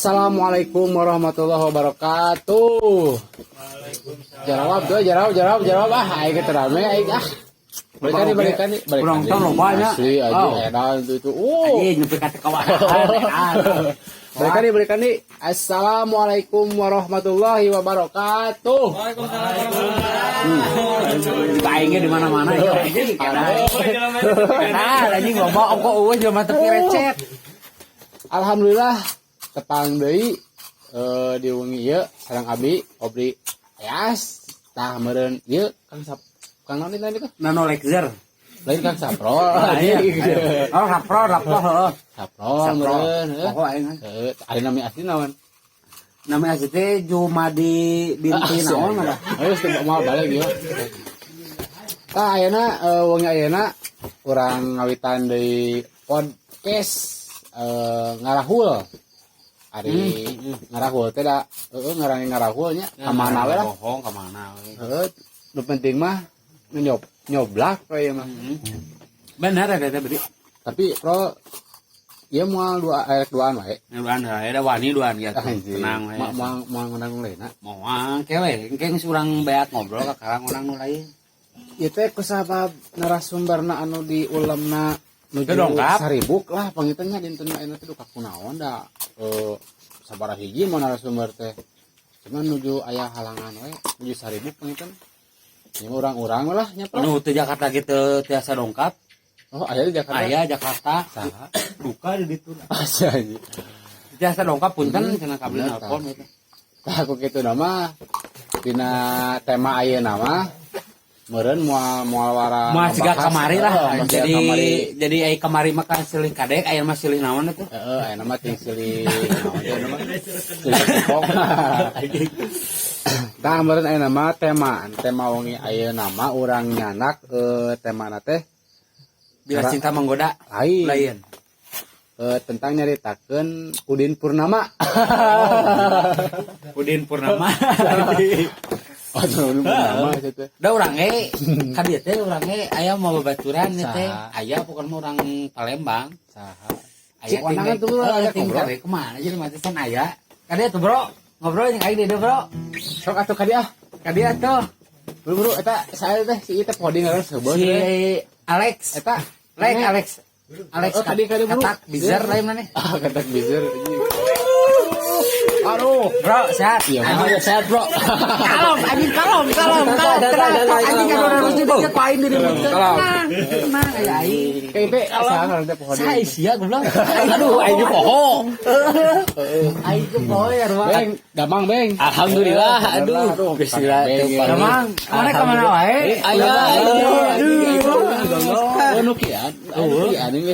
Assalamualaikum warahmatullahi wabarakatuh. Jawab tuh, jawab, jawab, jawab, ah, aing teu rame aing ah. Balikan nih, balikan nih, balikan. Kurang tahu lobanya. Asli aja Oh. edan tuh itu. Oh. Anjing nepi ka teu kawahan. Balikan nih, balikan nih. Assalamualaikum warahmatullahi wabarakatuh. Jika aingnya di mana-mana ya anjing. Nah, anjing loba ongko eueuh jelema tepi recet. Alhamdulillah tepang deui di wengi ieu sareng abi Obri Ayas, tah meureun ieu Kang Sap, Kang naon tadi tuh? Nano Lexer. Lain Kang Saprol. Ah, iya. Oh, Saprol, Saprol, heeh. Saprol Saprol. meureun heuh. Pokok aing. Heuh, ari nami asli naon? Nama asli teh Jumadi binti naon ada. Ayo teu mau balik ieu. Tah ayeuna wengi ayeuna urang ngawitan deui podcast ngarahul. Ari ngarahul teh da heueuh ngaranna ngarahul nya, ka mana we lah. Bohong ka mana we. Heueuh, nu penting mah nyoblak we mah. Bener ada teh beri. Tapi pro ieu moal dua arek duaan wae. Duaan heula da wani duaan ya. Anjing. Tenang we. Moal moal ngundang nu lainna. Moal kewe, engke geus urang beak ngobrol ka karang urang nu lain. Ieu teh kusabab narasumberna anu di ulemna nuju Teu dongkap. Saribuk lah panginten nya, dinten ayeuna teh duka kunaon da sabaraha hiji mau narasumber teh. Cuman nuju aya halangan we, nuju saribuk panginten. Ini urang-urang lah nya, Pro. Anu teu Jakarta gitu tiasa dongkap. Oh, aya di Jakarta. Aya Jakarta. Saha? Duka di ditu. Asa anjing. Tiasa dongkap, punten cenah kabel Bener, nelpon gitu. Tah aku kitu nama dina tema ayeuna mah meureun moal moal wara Moal siga ngebahas, kamari lah. Heeh, moal siga Jadi kamari. Jadi ai kamari mah kan silih kadek, aya mah silih naon itu? Heeh, ayeuna mah ting silih naon teh ayeuna mah? Silih kepong. Tah meureun ayeuna mah tema tema wengi ayeuna mah urang nyandak temana teh Bila cinta menggoda. Lain. Lain. Tentang nyaritakeun Udin Purnama. Udin Purnama. Oh, Udin Purnama itu teh. Da urang ge ka dieu teh urang ge aya mau babaturan teh. Saha? Aya pokokna mah urang Palembang. Saha? Aya Cik kondangan tuh, bro, aya ting ngobrol. kade kemana jadi mah teh aya. Ka dieu tuh, Bro. Ngobrol jeung aing di dieu, Bro. Sok atuh ka dieu ah. Ka dieu tuh. Bro, bro, eta saya teh si ieu teh poding ngaran seubeuh. Si Alex. Eta Lek Alex. Alex. Oh, kadi kadi bro. Katak bizar lain mana? Ah, katak bizar. Aduh. Bro, sehat. Iya, mah ya sehat, Bro. Kalem, anjing, kalem, kalem, kalem. Tenang, anjing, kan orang harus itu aing diri Kalem. tenang. Tenang, aya aing. Kayak teh saha ngaran teh poho? Saya sia goblok. Aduh, aing ge poho. Aing ge poho ya, ruang. Beng, damang beng. Alhamdulillah, aduh. Bismillah, Beng, teu panggil. Damang, mana kemana wae? Aya, Aduh. Oh, nu kian. Oh, kian ini.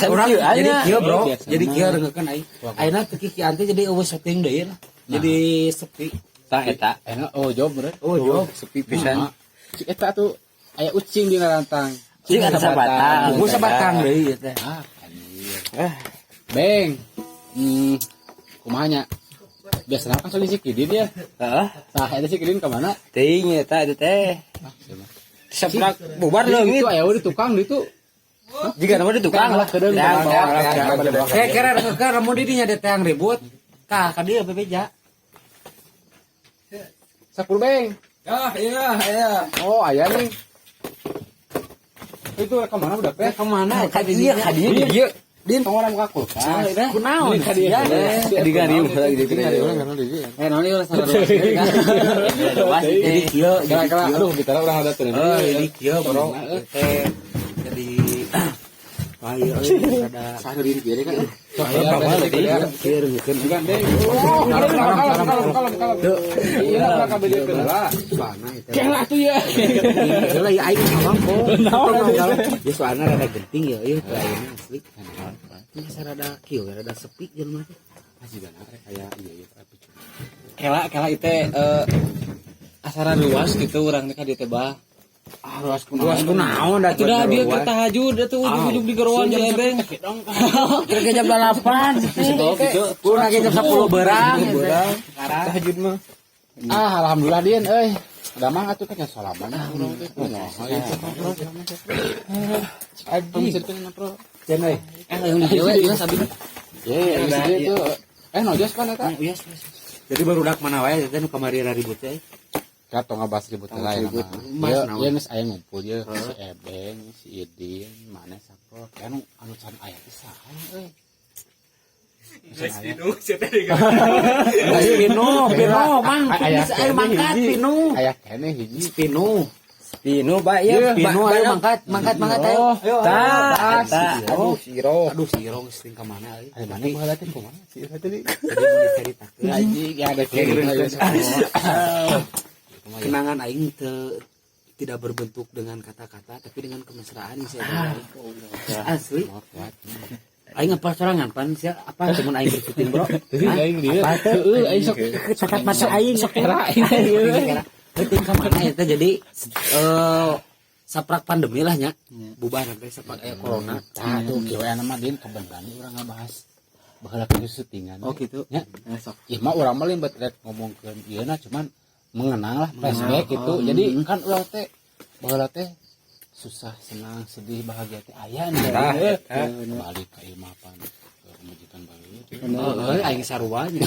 Urang jadi kieu, Bro. Biasa Jadi mah. kieu rengekeun aing. Ayeuna teu kikian teh jadi eueuh syuting deui lah. Jadi sepi. Tah eta. Enak, oh job bener. Oh, job. Sepi pisan. Cik eta tuh aya ucing di rantang. Cing ada sabatang. Tunggu sabatang deui ieu teh. Ah, anjir. Beng. Kumaha nya? Biasanya kan soal si Kidin ya. Heeh. Tah, eta si Kidin kemana? Teuing eta itu teh. Ah, siapa? Saprak bubar leungit. Itu aya di tukang di itu. Jika nama di tukang lah. Kedeung, Ya, bawa, ya, bawa, ya, bawa, ya. bawa. Kayak kira rengekeun lamun di dinya teh yang ribut. Kah ka dieu bebeja. 10 beng. Ah, iya, iya. Oh, aya nih. Itu kemana udah teh? Kemana? Ka dieu, ka dieu, di dieu. Din, tong orang buka kulkas. Kunaon? Ini ka dieu. Di gariung lagi di Di urang karena di dieu. Eh, naon ieu salah. Jadi kieu, jadi Kira-kira kieu. aduh bicara urang ada tuh. Oh, jadi kieu, Bro. Teh jadi wah, ieu euy rada Sahurin kieu kan. kieu rengekeun. Bukan deh. Oh, kalem kalem kalem kalem kalem. Iya, lah kabeh dieu lah. Soalna itu. Kela tuh ya. Heula ya aing ngomong kok. Ya soalna rada genting ya ieu teh ayeuna asli. Ini asa rada kieu rada sepi jelema teh. Masih gana kayak iya iya tapi. Kela kela itu asara luas gitu urang teh ka dieu teh bah. Ah, luas kunaon. Luas kunaon da Sudah dia ke tahajud atuh ujug-ujug di geroan si Ebeng. Kira jam 8. Gitu. Kurang jam 10 berang. Berang. Sekarang Tahajud mah. Ah, alhamdulillah Din euy. Damang atuh kan salaman urang teh. Kumaha ieu teh, Bro? Anjing. Bro. Jen euy. Eh, yang di dieu we, sabi. Ya, ya, geus gitu. Eh, nojos kan eta? Yes, yes. Jadi barudak mana wae teh nu kamari ribut teh. Kita tong ngabahas ribut Tong lah ya. ribut. Mas Ya, naon? ya geus aya ngumpul ye si Ebeng, si Idin, mana sapo. Anu anu can aya teh saha euy. Geus Pinu siapa teh? Pino, Pino, mang, Aya bisa ayo mangkat Pino. Aya keneh hiji. Pino. Pino, Pak, ya. Pino ayo mangkat, mangkat, mangkat ayo. Ayo. Tah, tah. Aduh, siro. Aduh, si Iro geus ka mana euy. Aya mana baheula teh kumaha si Iro tadi? Tadi mau diceritakeun. Anjing ya ada Kenangan aing teu tidak berbentuk dengan kata-kata tapi dengan kemesraan sih asli. Aing apa sorangan pan sia apa cuman aing bersyuting bro. Aing dia. Apa teh? Heeh, aing sok Sakat mata aing sok era aing. Penting ka mana eta jadi saprak pandemi lah nya. Bubar sampai saprak aya corona. Tah tuh kieu aya nama din kebenaran urang ngabahas baheula ke syutingan. Oh, gitu. Ya. Nah, sok. Ieu mah urang mah lain bet rek ngomongkeun ieu na cuman mengenang lah flashback gitu. Jadi kan urang teh baheula teh susah senang sedih bahagia teh aya nih. Balik ka imah pan ke pemajikan balik. Heeh, aing sarua nya.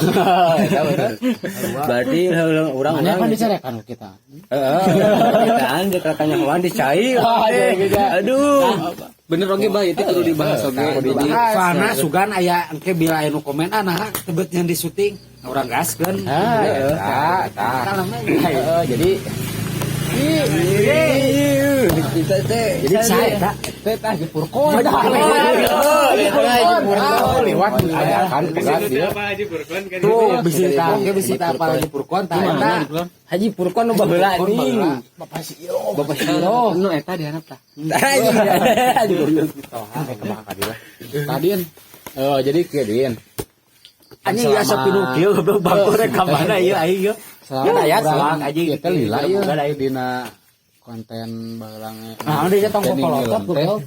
Berarti urang Mana urang pan dicarekan ku kita. Heeh. Kitaan jeung katanya kawan dicai. Ah, iya, iya. Aduh. Bener oge, Bah, itu kudu dibahas oge. Kudu Jadi dibahas. Soalna sugan aya engke bila aya nu komen ah nah tebet yang di syuting urang gaskeun. Ah, eta, tah. Kalem we. Heeh, jadi kita teh jadi saya eta teh tah di Purkon. Purkon. Lewat aya kan pegat dia. Apa Haji Purkon kan? Tuh, bisi tah, engke bisi tah apa lagi Purkon tah eta. Haji Purkon nu baheula Purkon nih. baheula. Bapak si Iro. Bapak Siro. Nu eta dihanap tah. Haji Purkon. Sampai ke baka dia. Tadin. Oh, jadi kieu Din. Anjing ya asa pinuh kieu goblok bangku rek ka mana ieu aing ieu. Selama Ya, urang selak aja ieu teh lila ieu Boga da ieu. dina konten baheula Nah, dia tong kokolotot goblok.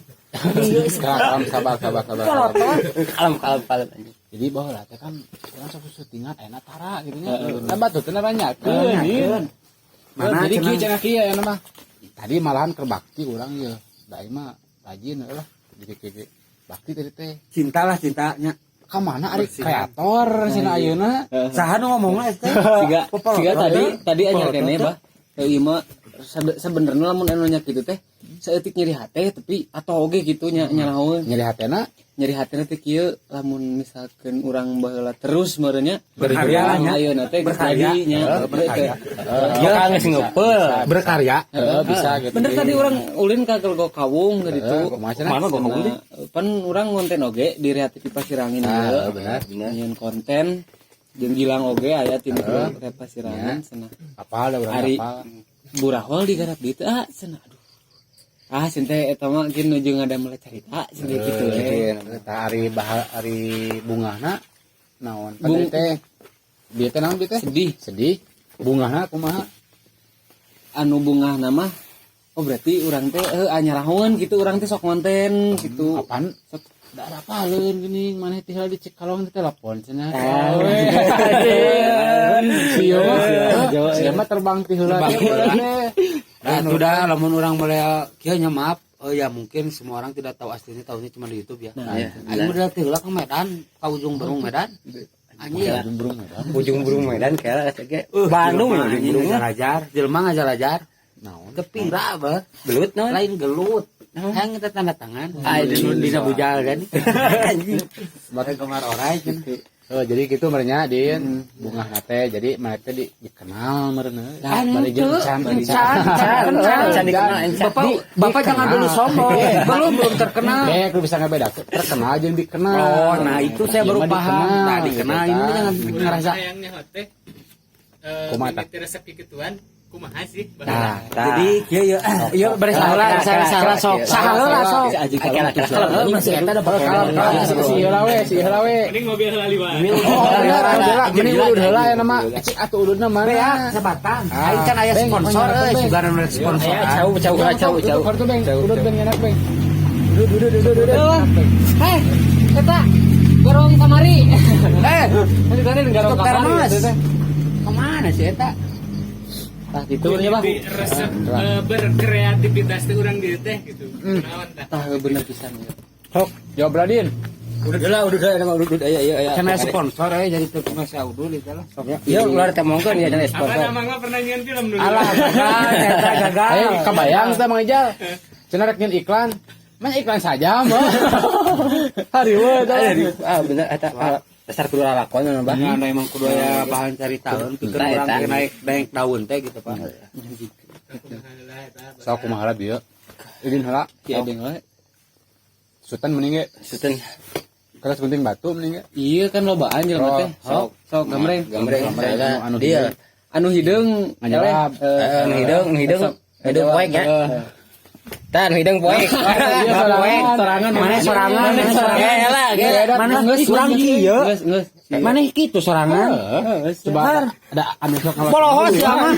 Sabar sabar sabar sabar. Kalem kalem kalem anjing. Jadi baheula teh kan urang sok syutingan enak tara gitu nya. Nah, batu teh nanyakeun. Nanyakeun. Mana Mana jadi kieu cenah? cenah kieu aya mah. Tadi malahan keur bakti urang ieu. Da ieu mah rajin heuh lah. Jadi kieu bakti tadi teh. Cinta lah cintanya. Ka mana ari kreator cenah ayeuna? Saha nu ngomongna eta? Siga Popolotot siga tadi ya. tadi anyar Popolotot keneh teh. bah. Ieu mah sebenarnya lamun anu nya kitu teh saeutik nyeri hate tapi atau oge gitu nya nyarahoeun. Nyeri hatena Nyeri hatena teh kieu lamun misalkeun urang baheula terus meureun nya Berkarya lah nya. ayeuna teh geus Berkarya. jadi nya. Berkarya. Ya kan geus ngepeul. Berkarya. Heeh, bisa gitu. Bener tadi urang ulin ka Gelgok Kawung gitu. Heeh, kumaha cenah? Mana Kawung teh? Pan urang ngonten oge di Kreatif Pasirangin Ah, ieu. bener. Nyieun konten jeung Gilang oge aya tim Kreatif Pasirangin cenah. Apal da urang Ari. apal. Burahol digarap ditu ah cenah aduh. Ah cenah teh eta mah geun nuju ngadamel carita cenah gitu we. Eta ari bah ari bungahna naon? Bung- Tadi teh bieu teh naon bieu teh? Sedih. Sedih. Bungahna kumaha? Anu bungah nama oh berarti urang teh heuh anyarahoeun gitu urang teh sok konten gitu. Apaan? Sok Da apaleun geuning maneh teh heula di Cikalong teh telepon cenah. Sia mah sia mah terbang ti heula teh. Nah, itu dah lamun orang mulai kieu nya maaf. Oh ya mungkin semua orang tidak tahu aslinya tahunya cuma di YouTube ya. Nah, iya. Aing modal teh heula ke Medan, ka ujung Berung Medan. Anjing ya. Ujung burung Medan. Ujung burung Medan kayak Bandung Jelema, ujung anjing burung ngajar-ajar, jelema ngajar-ajar. Naon? Kepira bah. Gelut naon? Lain gelut. Hayang kita tanda tangan. Ah, Dina dina bujal kan. Anjing. Berarti Kamar orai cenah. Oh, jadi gitu merenya din bungah teh jadi mana teh dikenal meureun. Kan Bari jeung teu, can can, can, can. Can dikenal, can. Bapak, Bapak jangan dulu sombong. Belum belum terkenal. Eh, aku bisa ngebedakeun terkenal jeung dikenal. Oh, nah itu saya Ieu baru mah paham. dikenal, Nah, dikenal gitu ini kan. jangan ngerasa Hayangnya teh Kumaha tah? mimiti resep kikituan kumaha sih? Nah, jadi kieu ya, ieu beres heula, salah salah sok. Saha heula sok. Kalau masih eta ada bakal Kalau si heula we, si heula we. Mending mobil heula liwat. Oh, bener, heula. Mending udud heula ya nama. Cik atuh ududna mana? Beak sebatang. Aing kan aya Beng, sponsor beng, euy, beng. sugan anu sponsor. Cau cau cau cau. Kartu beng, udud beng enak beng. Udud udud udud udud. Hei, eta garong kamari. Eh, Tadi garong Tutup kamari. termos. Kemana sih eta? Tah gitu nya, Bah. Mimiti resep berkreativitas teh urang dieu teh gitu. Kunaon tah? Tah bener pisan ya. Sok, jawab Radin. Udud lah, udud lah, emang udud aya aya aya. Karena sponsor ya jadi teu kumaha udud itu lah. Sok ya. Iya, ulah temongkeun ya cenah Apa sponsor. namanya mah pernah nyian film dulu. Alah, gagal, eta gagal. Ayo kebayang teh Mang Ijal. Cenah rek nyeun iklan. Mah iklan saja mah. Hari we teh. Ah, bener eta ah, dasar kudu lalakon anu bah. Ya, anda emang kudu aya bahan cari tahun, pikir Eta, urang eta. teh naik naik daun teh gitu, Pak. Sok kumaha lah bieu. Idin heula. Ki Ebeng we. Sultan mending ge. Suten Keras gunting batu mending ge. Iya kan lobaan jelema teh. Sok. Sok gambreng. Gambreng Gambreng, anu anu dia. Anu hideung Ngajawab. Eh, nu hideung, nu hideung, hideung poek ya. Tah, nu hideung poek. Iya sorangan. Sorangan. Mana sorangan, mana sorangan. Eh, lah, ge. Mana kurang kieu. Geus geus. Mana kitu sorangan? Coba ada anu sok kalau Polohos ya mah.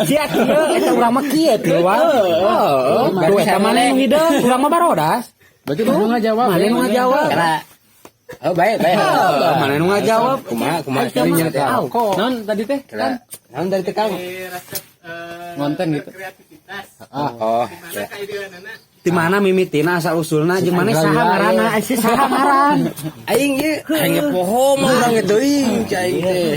Sia kieu eta urang mah kieu tiluan. Heeh. Tuh eta mana nu hideung, urang mah barodas. Berarti mana ngajawab? Mana nu ngajawab? Karena oh, baik, baik. Mana nu ngajawab? Kumaha, kumaha Eta mah nya teh. tahu. Non tadi teh Kira naon dari tekang? Resep Ngonten gitu. kreativitas. Ah, Oh, Di mana kaideanana? Di mana mimitina asal usulna jeung mana saha ngaranna? Si saha ngaran? Aing ieu aing ge poho mah urang ge teuing cai aing teh.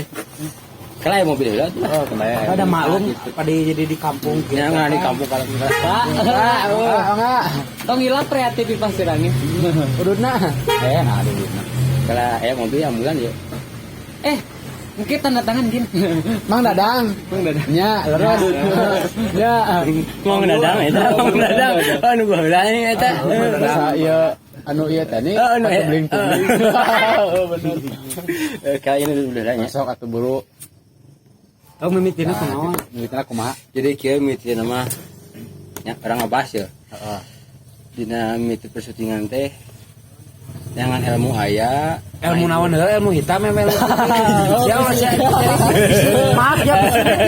Kala aya mobil heula tuh. Oh, kebayang. Ada maklum pada jadi di kampung gitu. Ya nggak di kampung kalau Pak, ah, enggak. tong hilap kreativitas urangnya. Ududna. Eh, nah ududna. Kala aya mobil ambulan ya. Eh, mungkin tanda tangan gini. Mang Dadang. Mang Dadang. Nya, leres. Nya. Mang Dadang eta, Mang Dadang. Anu baheula eta. Sa ieu anu ieu tadi Oh, anu, atuh bling bling. Oh, bener. Eh, kayak ini udah nya. Sok atuh buru. Oh mimitina kumaha? Mimitina kumaha? Jadi kieu mimitina mah nya urang ngebahas ya. Heeh. Dina mimiti persyutingan teh jangan ilmu aya. Ilmu naon heula, ilmu hitam ilmu putih. Ya sia. Maaf ya,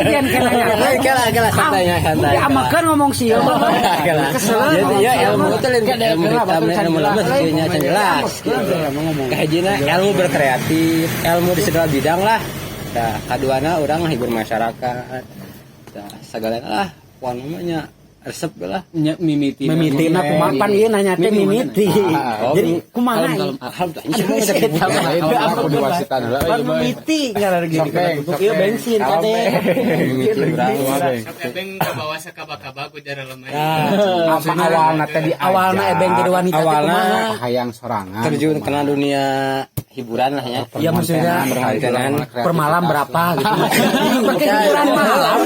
kian kena nya. Eh, kela kela santai nya santai. Ya amakeun ngomong sieun. Kela. Kesel. Jadi ya ilmu itu lain ilmu hitam ilmu lemes nya can jelas. Kahijina ilmu berkreatif, ilmu di segala bidang lah. Nah, kaduana urang ngahibur masyarakat. Nah, segala lah, pokoknya namanya resep lah. Nya mimiti. Mimitina kumaha pan ieu nanya teh mimiti. Oh, Jadi kumaha? Kalem, kalem. Alhamdulillah, semua kita Eta mah. Lain aku di wasitan heula Pan euy, Boy. mimiti ngaran gini. Sok, Beng, sok, Ieu Beng. bensin kade. Mimiti urang. Kumaha, Beng? Sok ebeng ka bawah sakaba-kaba ku jara lemah. Apa awalna teh diajak? Awalna ebeng jadi wanita teh Awalna kumaha? Hayang sorangan. Terjun kena dunia hiburan lah ya. Ya maksudnya Perkontenan. per malam berapa gitu. Pakai hiburan malam.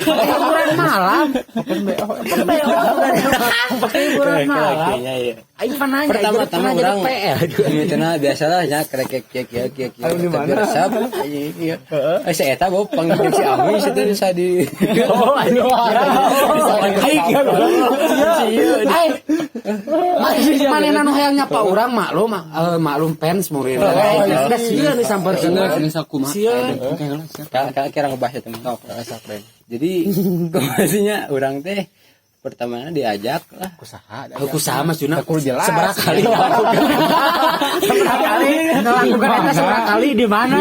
Pakai hiburan malam. Open BO. Pakai hiburan malam. Kayaknya iya. Aing pernah nanya, Pertama-tama jadi orang PL. mimitina biasalah nya krek kek kek kek kek Anu di tapi mana? resep iya. Eh si eta bawa panggil si Ami situ bisa di Oh, ayo. Aing Aing. Manehna nu hayang nyapa urang maklum maklum fans murid. Da sieun disamperkeun. Geus geus kumaha. Sieun. Kala kira ngebahas itu mah. Jadi kemarinnya orang teh pertamanya diajak lah. Kusaha. Aku sama Suna. Kudu jelas. Seberapa kali melakukan? Seberapa kali melakukan eta seberapa kali di mana?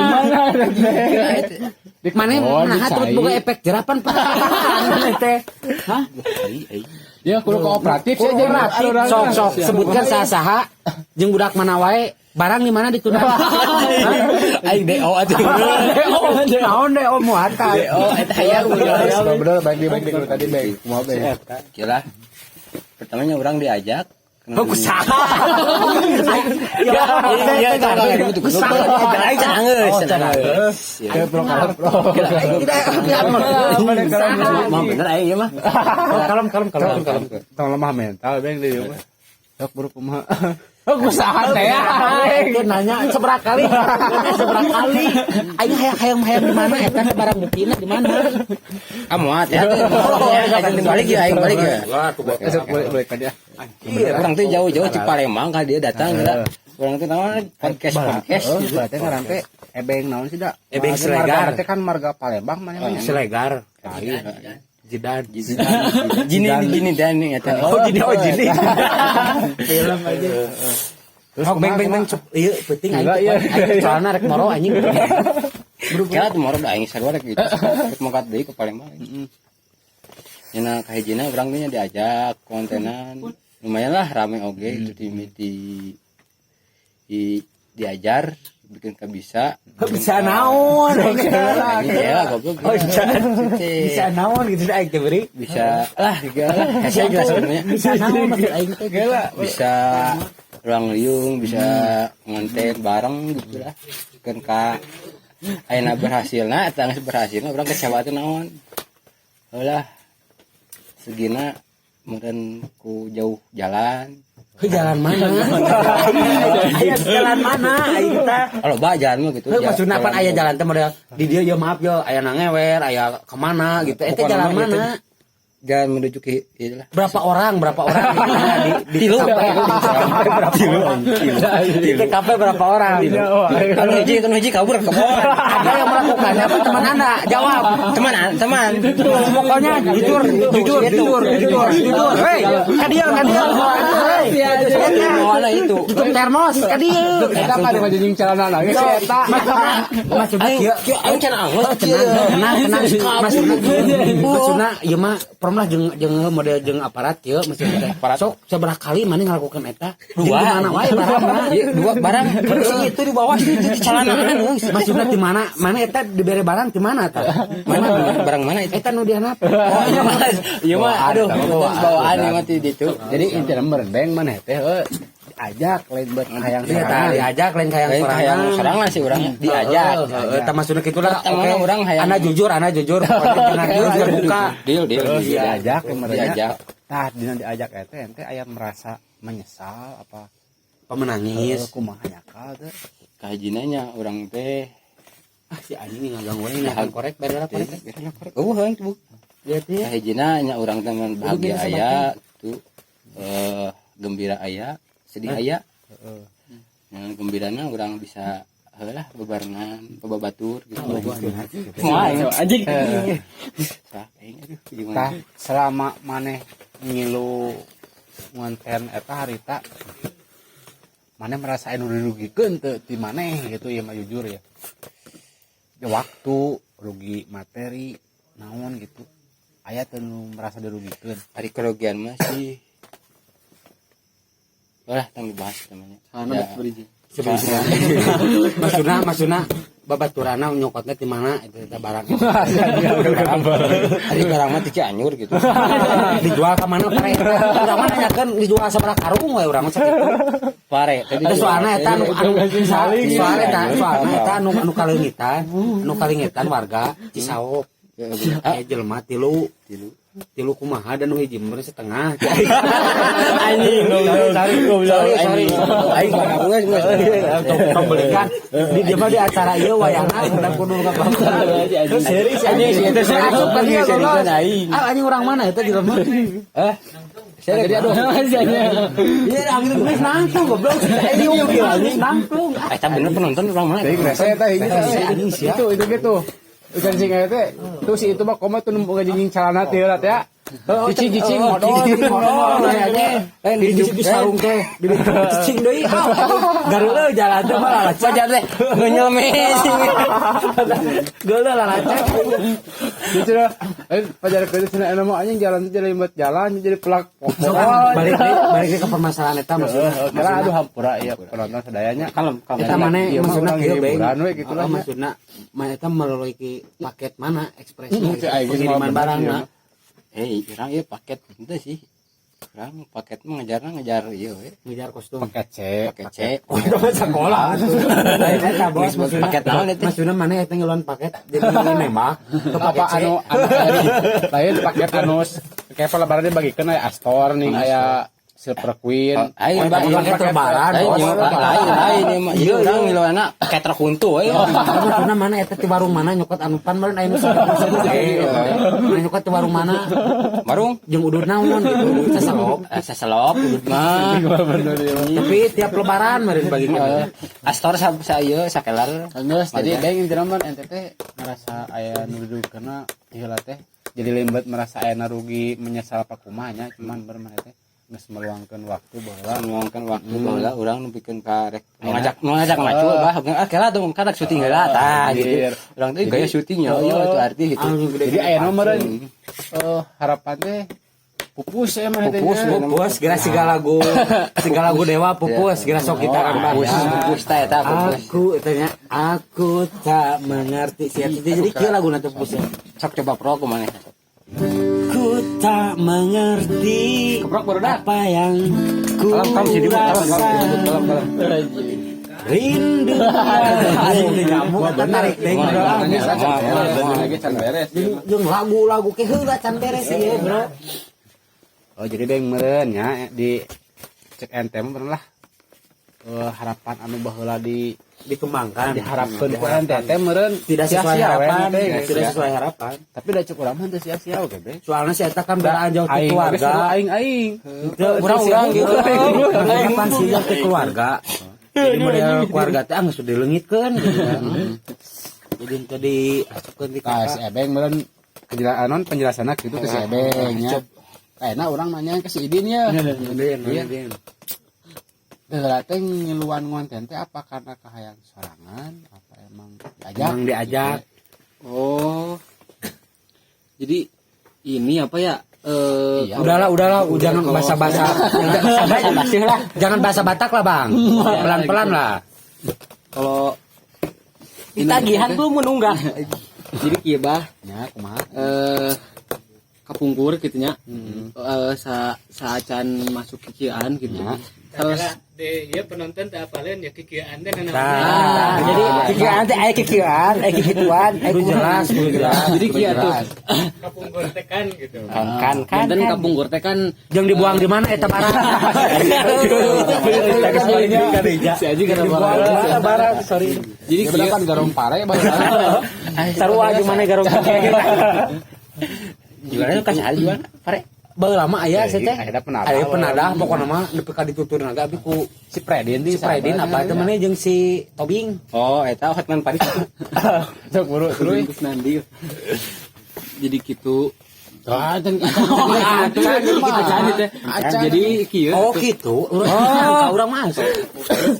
Mana Oh, nah di terus cai. boga efek jerapan Pak. Teh. Hah? Ya kudu kooperatif sih Kooperatif. Sok sok sebutkan saha-saha jeung budak mana wae barang di mana ditunda. Aing DO atuh. Naon deh om muatan. DO eta hayang Bener baik di baik di kudu tadi baik. Kumaha baik. Kira pertamanya orang diajak. Oh, kusaha. Ya, Iya, iya, itu Aing can anggeus, can anggeus. Ya pro kalau pro. Tidak, tidak. Mah bener aing ieu mah. Kalem, kalem, kalem, kalem. Tong lemah mental beng di ieu mah. Sok buru kumaha. Oh kusaha teh ya. Itu nanya seberapa kali, seberapa kali. Aing hayang hayang hayang di mana eta barang buktina di mana? Ah muat ya. Aing balik ya, aing balik ya. Sok boleh boleh tadi ah. Orang tuh jauh-jauh di Palembang kan dia datang gitu. Orang tuh namanya podcast podcast Oh, gitu. berarti ngaran teh ebeng naon sih da? Ebeng Marga Siregar. teh kan marga Palembang mana mah. Siregar. Jidan. Gini gini dan nih eta. Oh jini, oh jini. Film aja. Terus Oh, beng beng beng cep. Iya, penting aing. Iya, Aing soalna rek moro anjing. Kira tuh moro da aing sarua rek gitu. Rek mangkat deui ke Palembang. Nya kahijina urang teh nya diajak kontenan. Lumayan lah rame oge itu di di Diajar bikin ka bisa. Bisa naon? Ya goblok. Oh, bisa. Bisa naon gitu aing teh beri. Bisa lah, gitu lah. Kasih jelas sebenarnya. Bisa naon maksud aing teh? Bisa ruang liung, bisa ngonten bareng gitu lah. Kan ka ayeuna berhasilna eta geus berhasilna urang kecewa teh naon. Heulah. Segina meureun ku jauh jalan. Heuh, jalan mana? Aya jalan mana aing teh? Loba jalan mah gitu. Heuh, maksudna pan aya jalan teh model di dieu ya, maaf yo, aya nangewer, aya kemana gitu. Eta Pokokna jalan mah mana? itu jalan menuju ke itulah. Berapa orang di Tilu. TKP, di TKP berapa orang? Di TKP berapa orang? Kan hiji kabur ke bawah. Ada yang melakukannya apa teman Anda? Jawab. Teman, teman. Pokoknya jujur, jujur, jujur, jujur, jujur. Hei, ka dieu, ka dieu. Hei, Awalnya itu. Tutup termos, ka dieu. Eta mah ada jeung celana lagi si eta. Maksudna Aing kieu, kieu aing can angos. Tenang, tenang, tenang. Maksudna maksudna ieu mah prom lah jeung jeung model jeung aparat kieu maksudna teh. Sok sabaraha kali maneh ngalakukan eta? Jeung Dua. di mana wae barangna? Iya, dua barang. Terus itu di bawah itu di celanaan. Maksudna di mana? Mana eta dibere barang di mana tah? Mana barang mana itu? Eta nu dihanap. Oh, iya mah. Iya mah aduh, bawaan ieu mah ti ditu. Jadi intinya merendeng maneh teh heuh diajak lain buat hayang Iya, tah, sorangan. diajak lain hayang Lain sorangan. hayang sorangan sih urang diajak. Heeh, eta maksudna kitu lah. Eta mana urang hayang. Anda jujur, Anda jujur. Pokoknya jangan jujur terbuka. Deal, deal. Diajak ya merenya. Diajak. Tah dina diajak eta ente aya merasa menyesal apa? Pemenangis. Heuh, kumaha nyakal teh? Kahijina nya urang teh Ah, si anjing ngaganggu we ngakan korek bare korek. korek korek. Oh, heuh bu. Lihat ya. Kahijina nya urang teh mun bahagia aya tuh gembira aya, sedih aya. Heeh. Yang gembirana urang bisa heulah bebarengan, bebabatur gitu. Kumaha Anjing. Sah, aing aduh gimana? Tah selama maneh ngilu ngonten eta harita maneh merasa anu dirugikeun teu ti maneh gitu ya mah jujur ya. Ya, waktu rugi materi naon gitu aya teu nu merasa dirugikeun? Ari kerugian mah sih. Lah, tang dibahas namanya. Sana Ya. beriji. Maksudna maksudna babaturana nyokotna di mana itu eta barang? Ari barang mah ti Cianjur gitu. Dijual ke mana pare? Urang mah nanyakeun dijual sabaraha karung we urang mah sakitu. Pare. Tadi Ada soalna eta anu anu soalna eta soalna eta anu anu kaleungitan, anu kaleungitan warga Cisaok. Aya jelema tilu, Tilu. Tilu kumaha dan nu hiji meureun setengah. Anjing. Sorry, sorry, sorry. Aing barang geus geus. Tong belikan di dia mah di acara ieu wayahna udah kudu ka Terus serius anjing, anjing. itu Asup ka dieu seriusan aing. Ah, anjing urang mana eta di lemah? Eh. Saya Jadi aduh. Iya, anjing geus nangtung goblok. Anjing anjing nangtung. Eta bener penonton orang mana? Jadi rese eta hiji Rese, anjing, sia. Itu gitu. Ikan sing eta teh tuh si itu mah koma tuh nempo ngajinjing celana teh heula teh ya. Cicing cicing modal Modal lain di di sarung teh di cicing deui. Gareuleuh jalan teh mah lalacak. Wajar teh ngenyelmes. Geuleuh lalacak. Gitu dah. Eh pajar keur cenah anu mah anjing jalan teh jadi buat jalan jadi pelak. Sok ah, balik deui balik deui ke permasalahan eta maksudna. Karena aduh hampura ya penonton sadayanya. Kalem, kalem. Eta mana Iya, mah maksudna urang kieu beng. hiburan we gitu lah. Oh, maksudna mana eta melalui paket mana ekspres Si aing geus pengiriman mah bener, barang iya na. mah. Eh, urang ieu paket itu sih. Urang paket mah ngejarna ngejar ieu we. Ngejar kostum. Paket C. Paket C. Oh, itu mah sekolah. Lain eta bos maksudna. Paket naon eta? Maksudna mana eta ngeluan paket jadi nembak ke Apa paket C. anu anu lain paket anu kayak lebaran dibagikeun aya Astor nih aya Silver Queen. Oh, aing Oh, Pak, paket paket lebaran, Lain, bos. ieu mah, lain, lain ieu mah. Ieu urang ngiluanna paket truk huntu we. Maksudna mana eta ti warung mana nyokot anu pan meureun aya nu sebut. Mana nyokot ti warung mana? Warung Jeung udud naon gitu, saselop. Saselop udud mah. Tapi tiap lebaran meureun bagikeun. Astor sa sa ieu sakelar. Geus jadi beng intina mah ente teh merasa aya nu karena heula teh jadi lembat merasa aya rugi menyesal apa kumaha nya cuman bermana teh geus meluangkeun waktu bahwa Meluangkan waktu baheula urang nu pikeun ka rek ngajak ngajak macu bah ah kela tuh kan rek syuting heula tah gitu. Anjir. Urang teh gaya syutingnya ieu itu arti gitu. Anjing gede. Jadi aya nomor harapan teh Pupus ya mah Pupus, Pupus, geura siga lagu Dewa pupus, geura sok kita kan. Pupus, pupus teh eta pupus. Aku tanya, aku tak mengerti sih. Jadi kieu laguna teh pupus ya. Sok coba pro kumaha. Ku tak mengerti Keprok baru dah. apa yang ku Kalem kalem sih rasa. kalem kalem. Rindu. Wah bener. Tarik deui. Lagi can beres. Jeung lagu-lagu ke heula can beres ieu, Bro. Oh jadi deh meureun nya di cek ente mah bener lah. Harapan anu baheula di Dikembangkan. diharapkeun ku ente teh meureun Tidak sesuai sia-sia we harapan, ente, geus tidak ya. sesuai harapan. Tapi da cek urang mah teu sia-sia oge be. Soalnya si eta kan belaan jauh ti Aing oge keluarga. seru aing-aing. Urang-urang gitu. Harapan sih jauh ti keluarga. Jadi model keluarga teh geus dileungitkeun gitu kan. Jadi teu diasupkeun di Tah si kakak. Ebeng meureun penjelasan penjelasanna kitu ke si Ebeng nya. Kayakna urang nanya ke si Idin ya. Iya. Heula teh ngiluan ngonten teh apa karena kahayang sorangan apa emang diajak? Emang diajak. Oh. Jadi ini apa ya? Iya. Udahlah, udahlah, jangan bahasa-bahasa bahasa lah. Jangan bahasa Batak lah, Bang. Pelan-pelan lah. Kalau Ditagihan belum menunggak. Jadi kieu bah, Nya kumaha? Kapungkur gitu nya. Sa saacan masuk kikieuan gitu. Ya. Terus De, ya penonton tak apaleun ya kikieuan teh nanaon. Nah, Jadi kikieuan teh aya kikieuan, aya kikituan, aya Kudu jelas, kudu jelas. Jadi kieu tuh. Kapungkur teh kan gitu. Kan kan kan. Janten kapungkur teh kan Jeung dibuang di mana eta barang? Si Aji karena Dibuang di mana barang? Sorry. Jadi Jadi kieu kan garong pare baheula. Sarua di mana garong. Jualnya kan saha jual pare. Baheula mah aya sih teh. Aya penadah. Aya penadah pokona mah nepi ka dituturna ge abi ku Si Predin si Predin apa teh maneh jeung si Tobing. Oh, eta Hotman Paris. Sok buru terus. Terus Nandi. Jadi gitu. Ah, dan Acan teh. Jadi kieu. Oh gitu. Oh, urang mah asup.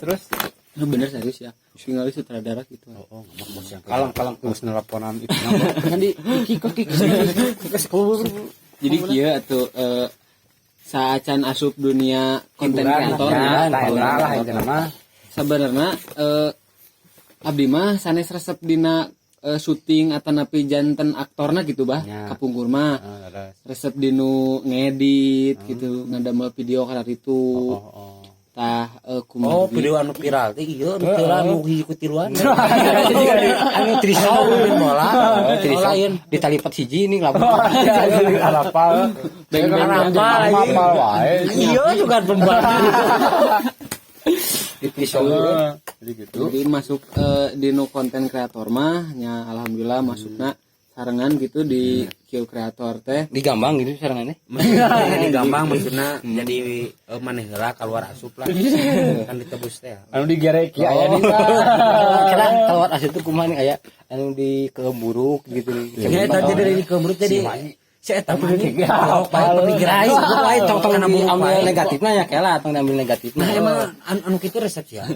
Terus Bener serius ya. Tinggal sutradara gitu. oh, ngomong bos yang kalem kalem geus nelponan itu. Kan di kiki kiki. Jadi kieu atuh saacan asup dunia konten kreator Ya, ya, tah eta lah intina mah. Sebenarnya abdi mah sanes resep dina syuting atau napi janten aktorna gitu bah Ya. kapungkur mah Ah, leres. resep dinu ngedit gitu, ngadamel video karena itu. Oh, oh. Tah kumargi. Oh, video anu viral teh ieu anu viral anu hiji ku tiluan. Anu trisau Main bola. Oh, trisau. Lain. Ditalipet hiji ini labu. Alapal. Beng beng Apal lagi. Apal wae. Iya juga pembalap. Di trisau. Jadi gitu. Jadi masuk dinu konten kreator mah nya alhamdulillah masukna sarengan gitu di Q kreator teh. Di gambang gitu sarangannya. Maksudnya di gambang maksudnya jadi maneh heula keluar asup lah. Kan ditebus teh. Anu digerek ya aya di Kira keluar asup tuh kumaha nih aya anu di keburuk gitu nih. Ya eta jadi dari keumrut jadi si eta mah ini pemikiran Aing aing tong tong Karena buruk diambil wae. negatifnya ya kela tong diambil negatifnya. Nah emang anu kitu resep ya.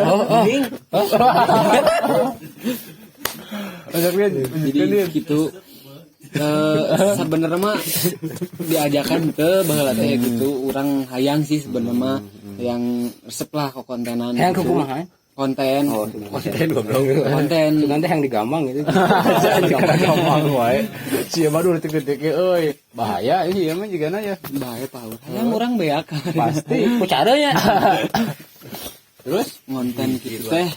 Oh, oh. Jadi gitu sebenarnya mah diajakan ke baheula teh gitu urang hayang sih sebenarnya mah yang resep lah ke kontenan Hayang gitu. ke kumaha? Konten. Oh, konten goblok. Konten. Cuman teh yang digambang gitu. Gampang wae. Sia mah dulu detik-detik euy. Bahaya ini ya mah jigana ya. Bahaya paur hayang urang beak. Pasti. Ku caranya. Terus Ngonten gitu teh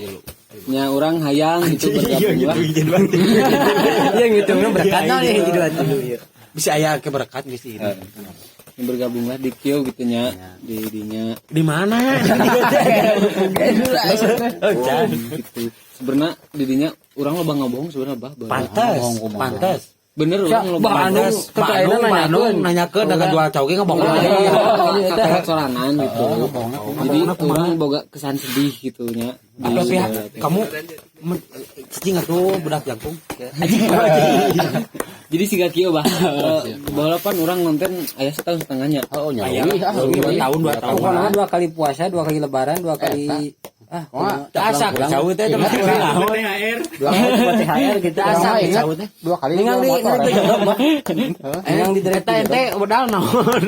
nya urang hayang gitu bergabung lah. Iya ngitungnya berkat nih gitu atuh. Bisa aya ke berkat geus ieu. Bergabung lah di Q gitu nya di dinya. Di mana? Gitu sebenarnya didinya urang loba ngabohong sebenarnya bah bah. Pantes, pantes. Bener urang loba Bah, anu, Pantes. ketua Bandung, ayeuna Bandung nanyakeun. nanyakeun dagang jual cauge ngabohong. Kakak sorangan gitu jadi urang boga kesan sedih gitu nya di Apa pihak daerah teh. kamu cicing atuh budak jangkung. Jadi siga kieu bah. Baheula pan urang ngonten aya setahun setengahnya. Oh, Aya nyawi ah. 2 tahun 2 tahun. Pokoknya dua kali puasa, dua kali lebaran, dua kali Ah, Wah, Asa jauh teh Ingat teman urang. THR. Dua THR gitu. Asa Urang mah ingat jauh teh. dua kali Ningang di jual motor, ningang di ya. jodok mah. Ningang di Eta ente bedal naon?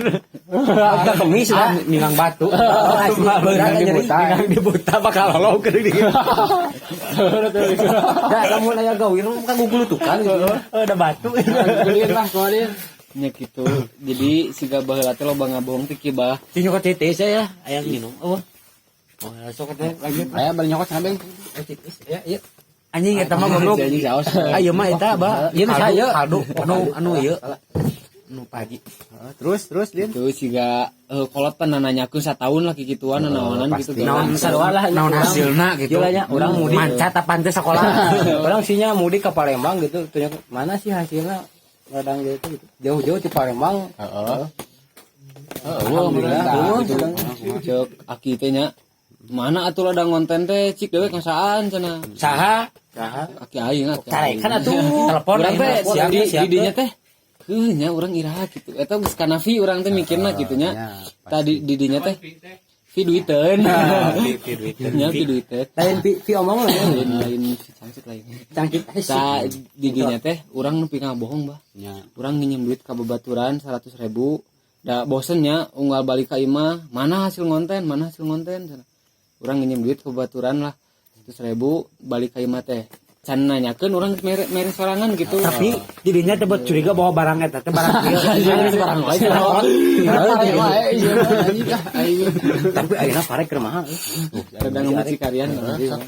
Ka kemis lah. Ningang batu. Oh, asli. Ningang di buta. Ningang di buta bakal lolong ke di. Da lamun aya gawir kan gugulutukan gitu. Ada batu. Beliin lah kemarin. Nya gitu. Jadi siga baheula teh loba ngabohong teh kieu bah. Ti nyokot titis ya, aya minum. Oh. Oh, sok teh lanjut. Aya bari nyokot cenah, Beng. Ya, iya. Anjing eta mah goblok. Anjing saos. Ayo mah eta bah. Ieu mah Kaldu, saya. kaldu anu anu ieu. Anu pagi. Terus terus Din. Itu siga kolot pan nanyakeun sataun lah kikituan nanaonan gitu. pasti. Naon Sarua lah, naon urang. hasilna gitu. Gila nya, urang mudik. Mancat apa teh sekolah. Orang sinya mudik ke Palembang gitu, tanya mana sih hasilnya ladang gitu gitu. Jauh-jauh di Palembang. Heeh. Alhamdulillah. Alhamdulillah gitu. Cek aki teh nya. Mana atuh ladang konten teh cik dewek ngasaan cenah. Saha? Aki aing atuh. Carekan atuh. Telepon Urang teh siap di siap. di dinya teh heuh nya urang iraha gitu. Eta geus kanafi urang teh mikirna gitu nya. Tadi di dinya teh vi duiteun. Nya vi duiteun. Lain pi pi omong lah. Lain lain si cangcut lain. Cangkit. Ta di dinya teh urang nepi ka bohong bah. Nya. Urang nginjem duit ka babaturan 100.000. Da bosen nya unggal balik ka imah, mana hasil ngonten, mana hasil ngonten cenah. Urang nginjem duit ke babaturan lah 100.000 balik ka imah teh. Can nanyakeun urang mere mere sorangan gitu. Tapi didinya teh buat curiga bahwa barang eta teh barang ieu. Barang lain. Pare wae ieu mah anjing ah aing. Tapi ayeuna pare keur mahal. Kadang mucikarian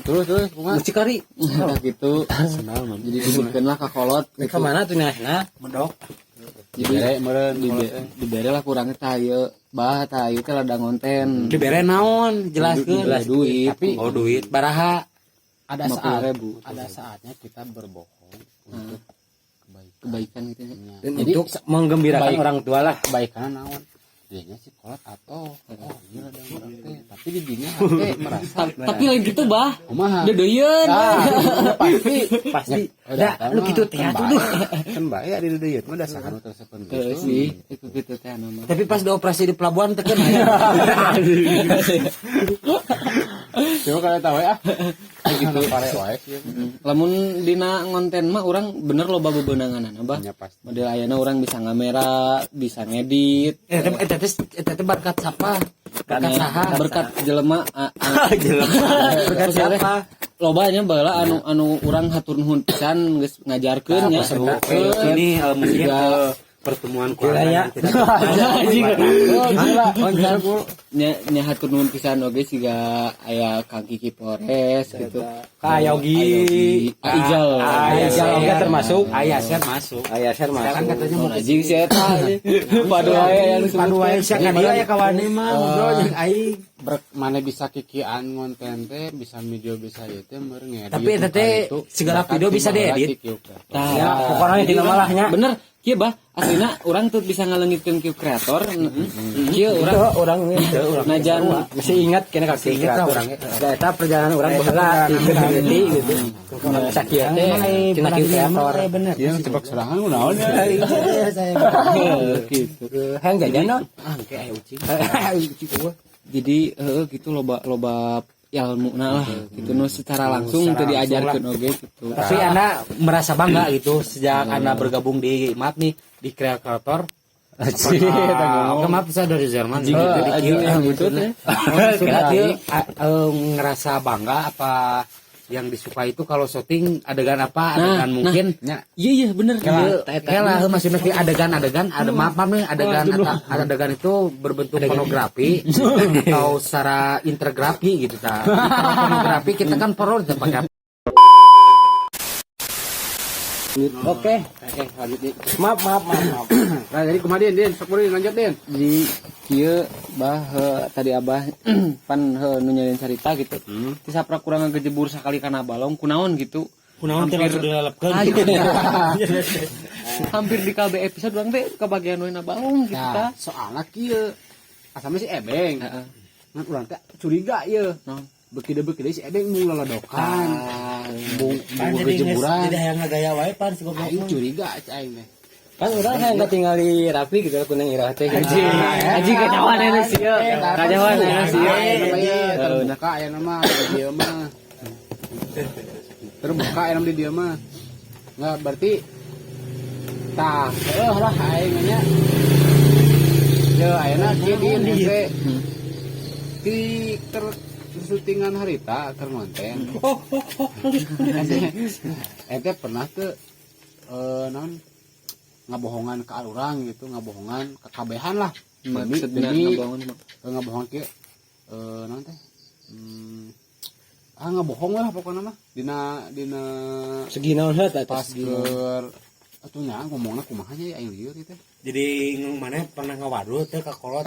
Terus terus kumaha? Mucikari. Nah, gitu. Jadi disebutkeun lah ka kolot Ke gitu. mana tuh nah? Nah, Medok. Jadi Dibere meureun dibere lah kurangnya tah ieu. Bah tah ieu teh ladang konten. Dibere naon? Jelaskeun. Dibere duit. Tapi Oh duit baraha. ada saat 50.000. ada saatnya kita berbohong untuk kebaikan. Kebaikan gitu ya. Dan Jadi untuk menggembirakan baik. orang tua lah. Kebaikan naon? Dianya si kolot atau oh iya ladang urang teh, tapi di dinya teh merasa Tapi lain gitu bah. kumaha? Deudeuyeun. Ah, pasti Pasti. Udah, Da, lu gitu teh atuh duh. Kan bae ari deudeuyeun mah da saha nu tersepen Heeh sih, itu gitu teh anu mah. Tapi pas dioperasi di pelabuhan teh kan aya. Coba kalian tahu ya. Gitu pare wae sih. Lamun dina ngonten mah urang bener loba bebenangan bah. Ya pasti. Model ayeuna urang bisa ngamera, bisa ngedit. Eta eta teh eta teh berkat siapa? Berkat saha? Berkat jelema Berkat siapa? Lobanya baheula anu anu urang hatur nuhun pisan geus ngajarkeun nya. Ini mungkin Juga. pertemuan keluarga Gila, ya. yang tidak Oh, gila. Oncar bu. Nya nya hatur nuhun pisan oge siga aya Kang Kiki Pores gitu. Ka Yogi. A Ijal. Aya Ijal oge termasuk. Aya share masuk. Aya share Sekarang masuk. katanya mau Anjing si eta. Padu wae yang disebut. Padu wae sia ka dieu aya kawane mah ngobrol jeung aing. Brek mana bisa kikian ngonten teh bisa video bisa ieu teh meur ngedit. Tapi eta teh segala video bisa diedit. Tah. Ya, pokoknya dina malahnya. Bener, kieu bah, aslina urang tuh bisa ngalengitkeun kieu kreator. Kieu urang Itu orang itu orang. najan Masih ingat kena kaki Masih ingat lah kreator. orangnya. Da eta perjalanan orang baheula di community gitu. Orang sakieu teh tina kieu kreator. Bener. Ieu cepek serangan kunaon ya. gitu. Hayang jajan naon? Ah, engke aya ucing. Ucing eueuh. Jadi heeh gitu loba loba ilmu lah gitu nu secara langsung teu diajarkeun oge gitu. Tapi Anda merasa bangga gitu sejak Anda bergabung di maaf nih di kreator. Oke, maaf saya dari Jerman. Gitu, di anjing, kieu, yang gitu teh. Sudah ngerasa bangga apa yang disuka itu kalau syuting adegan apa adegan mungkin Nya Iya iya bener. Iya, lah maksudnya ki adegan-adegan ada maaf maaf nih adegan atau adegan itu berbentuk pornografi atau secara intergrafi gitu ta. Jadi kalau pornografi kita kan perlu kita pakai. Oke. Oke, lanjut Din. Maaf maaf maaf maaf. Nah, jadi kumaha Din, Din, sok beureun lanjut Din. Jadi kieu bah tadi abah pan nu nyieun carita gitu. Ti saprak kurang ngegejebur sakali kana balong kunaon gitu. Kunaon teh langsung dilelepkeun. Hampir di KB episode urang teh kebagian we na balong gitu Nah, ta. soalna kieu. Asalna si Ebeng. Heeh. Ngan urang teh curiga ieu. Naon? Beki si Ebeng mung lolodokan. Mung Pan mung jadi geus gejeburan. jadi hayang ngagaya wae pan si goblok. Aing curiga cai aing teh. Kan urang hayang tinggal di rapi gitu kunang irah teh. Anjing, anjing kejauhan enak sih ya. Kejauhan enak sih ya. Terbuka ya nama di dia mah. Terbuka ya nama di dia mah. Nggak berarti tah heuh lah aing nya. Ya ayeuna kieu di ente di keur syutingan harita keur ngonten. Ente pernah tuh non ngabohongan ke urang gitu, ngabohongan ke kabehan lah. Demi Maksudnya demi ngabohongan mah. Ngabohong kieu naon teh? Ah, ngabohong lah pokoknya mah dina dina Segi naon heut pas atas segi. keur atuh nya ngomongna kumaha nya aing lieur ieu teh. Jadi mana pernah ngawadul teh ka kolot.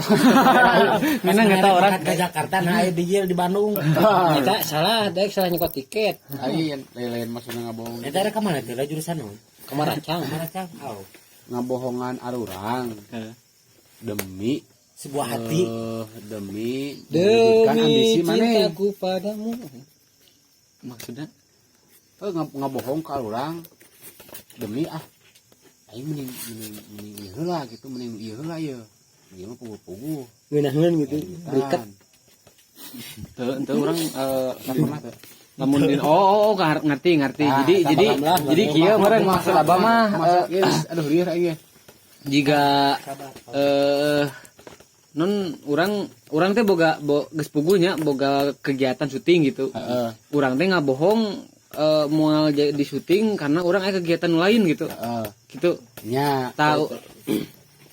Mana nggak tahu orang. Ke Jakarta nah aya dijil di Bandung. Eta salah, daek salah nyokot tiket. Aing lain-lain maksudna ngabohong. Eta rek ka mana teh lah jurusan naon? Ka Maracang. Maracang. Oh. Ngabohongan arurang demi Sebuah hati. Demi mewujudkan Demi ambisi maneh. cintaku padamu. Maksudnya Ngabohong ka urang demi ah aing mending mending mending ieu heula gitu, mending ieu heula ieu. Ieu mah puguh-puguh. Ngeunaheun gitu. Berikat. Teu teu urang Kan pernah teu? Lamun din oh, ngerti ngerti. Ah, Jadi eta jadi paham lah. jadi kieu meureun maksud abah mah Masuk ieu, aduh lieur aing ye. Jika non urang urang teh boga geus puguh nya boga kegiatan syuting gitu. Urang teh ngabohong moal di syuting karena urang aya kegiatan lain gitu. Gitu. Nya. Tahu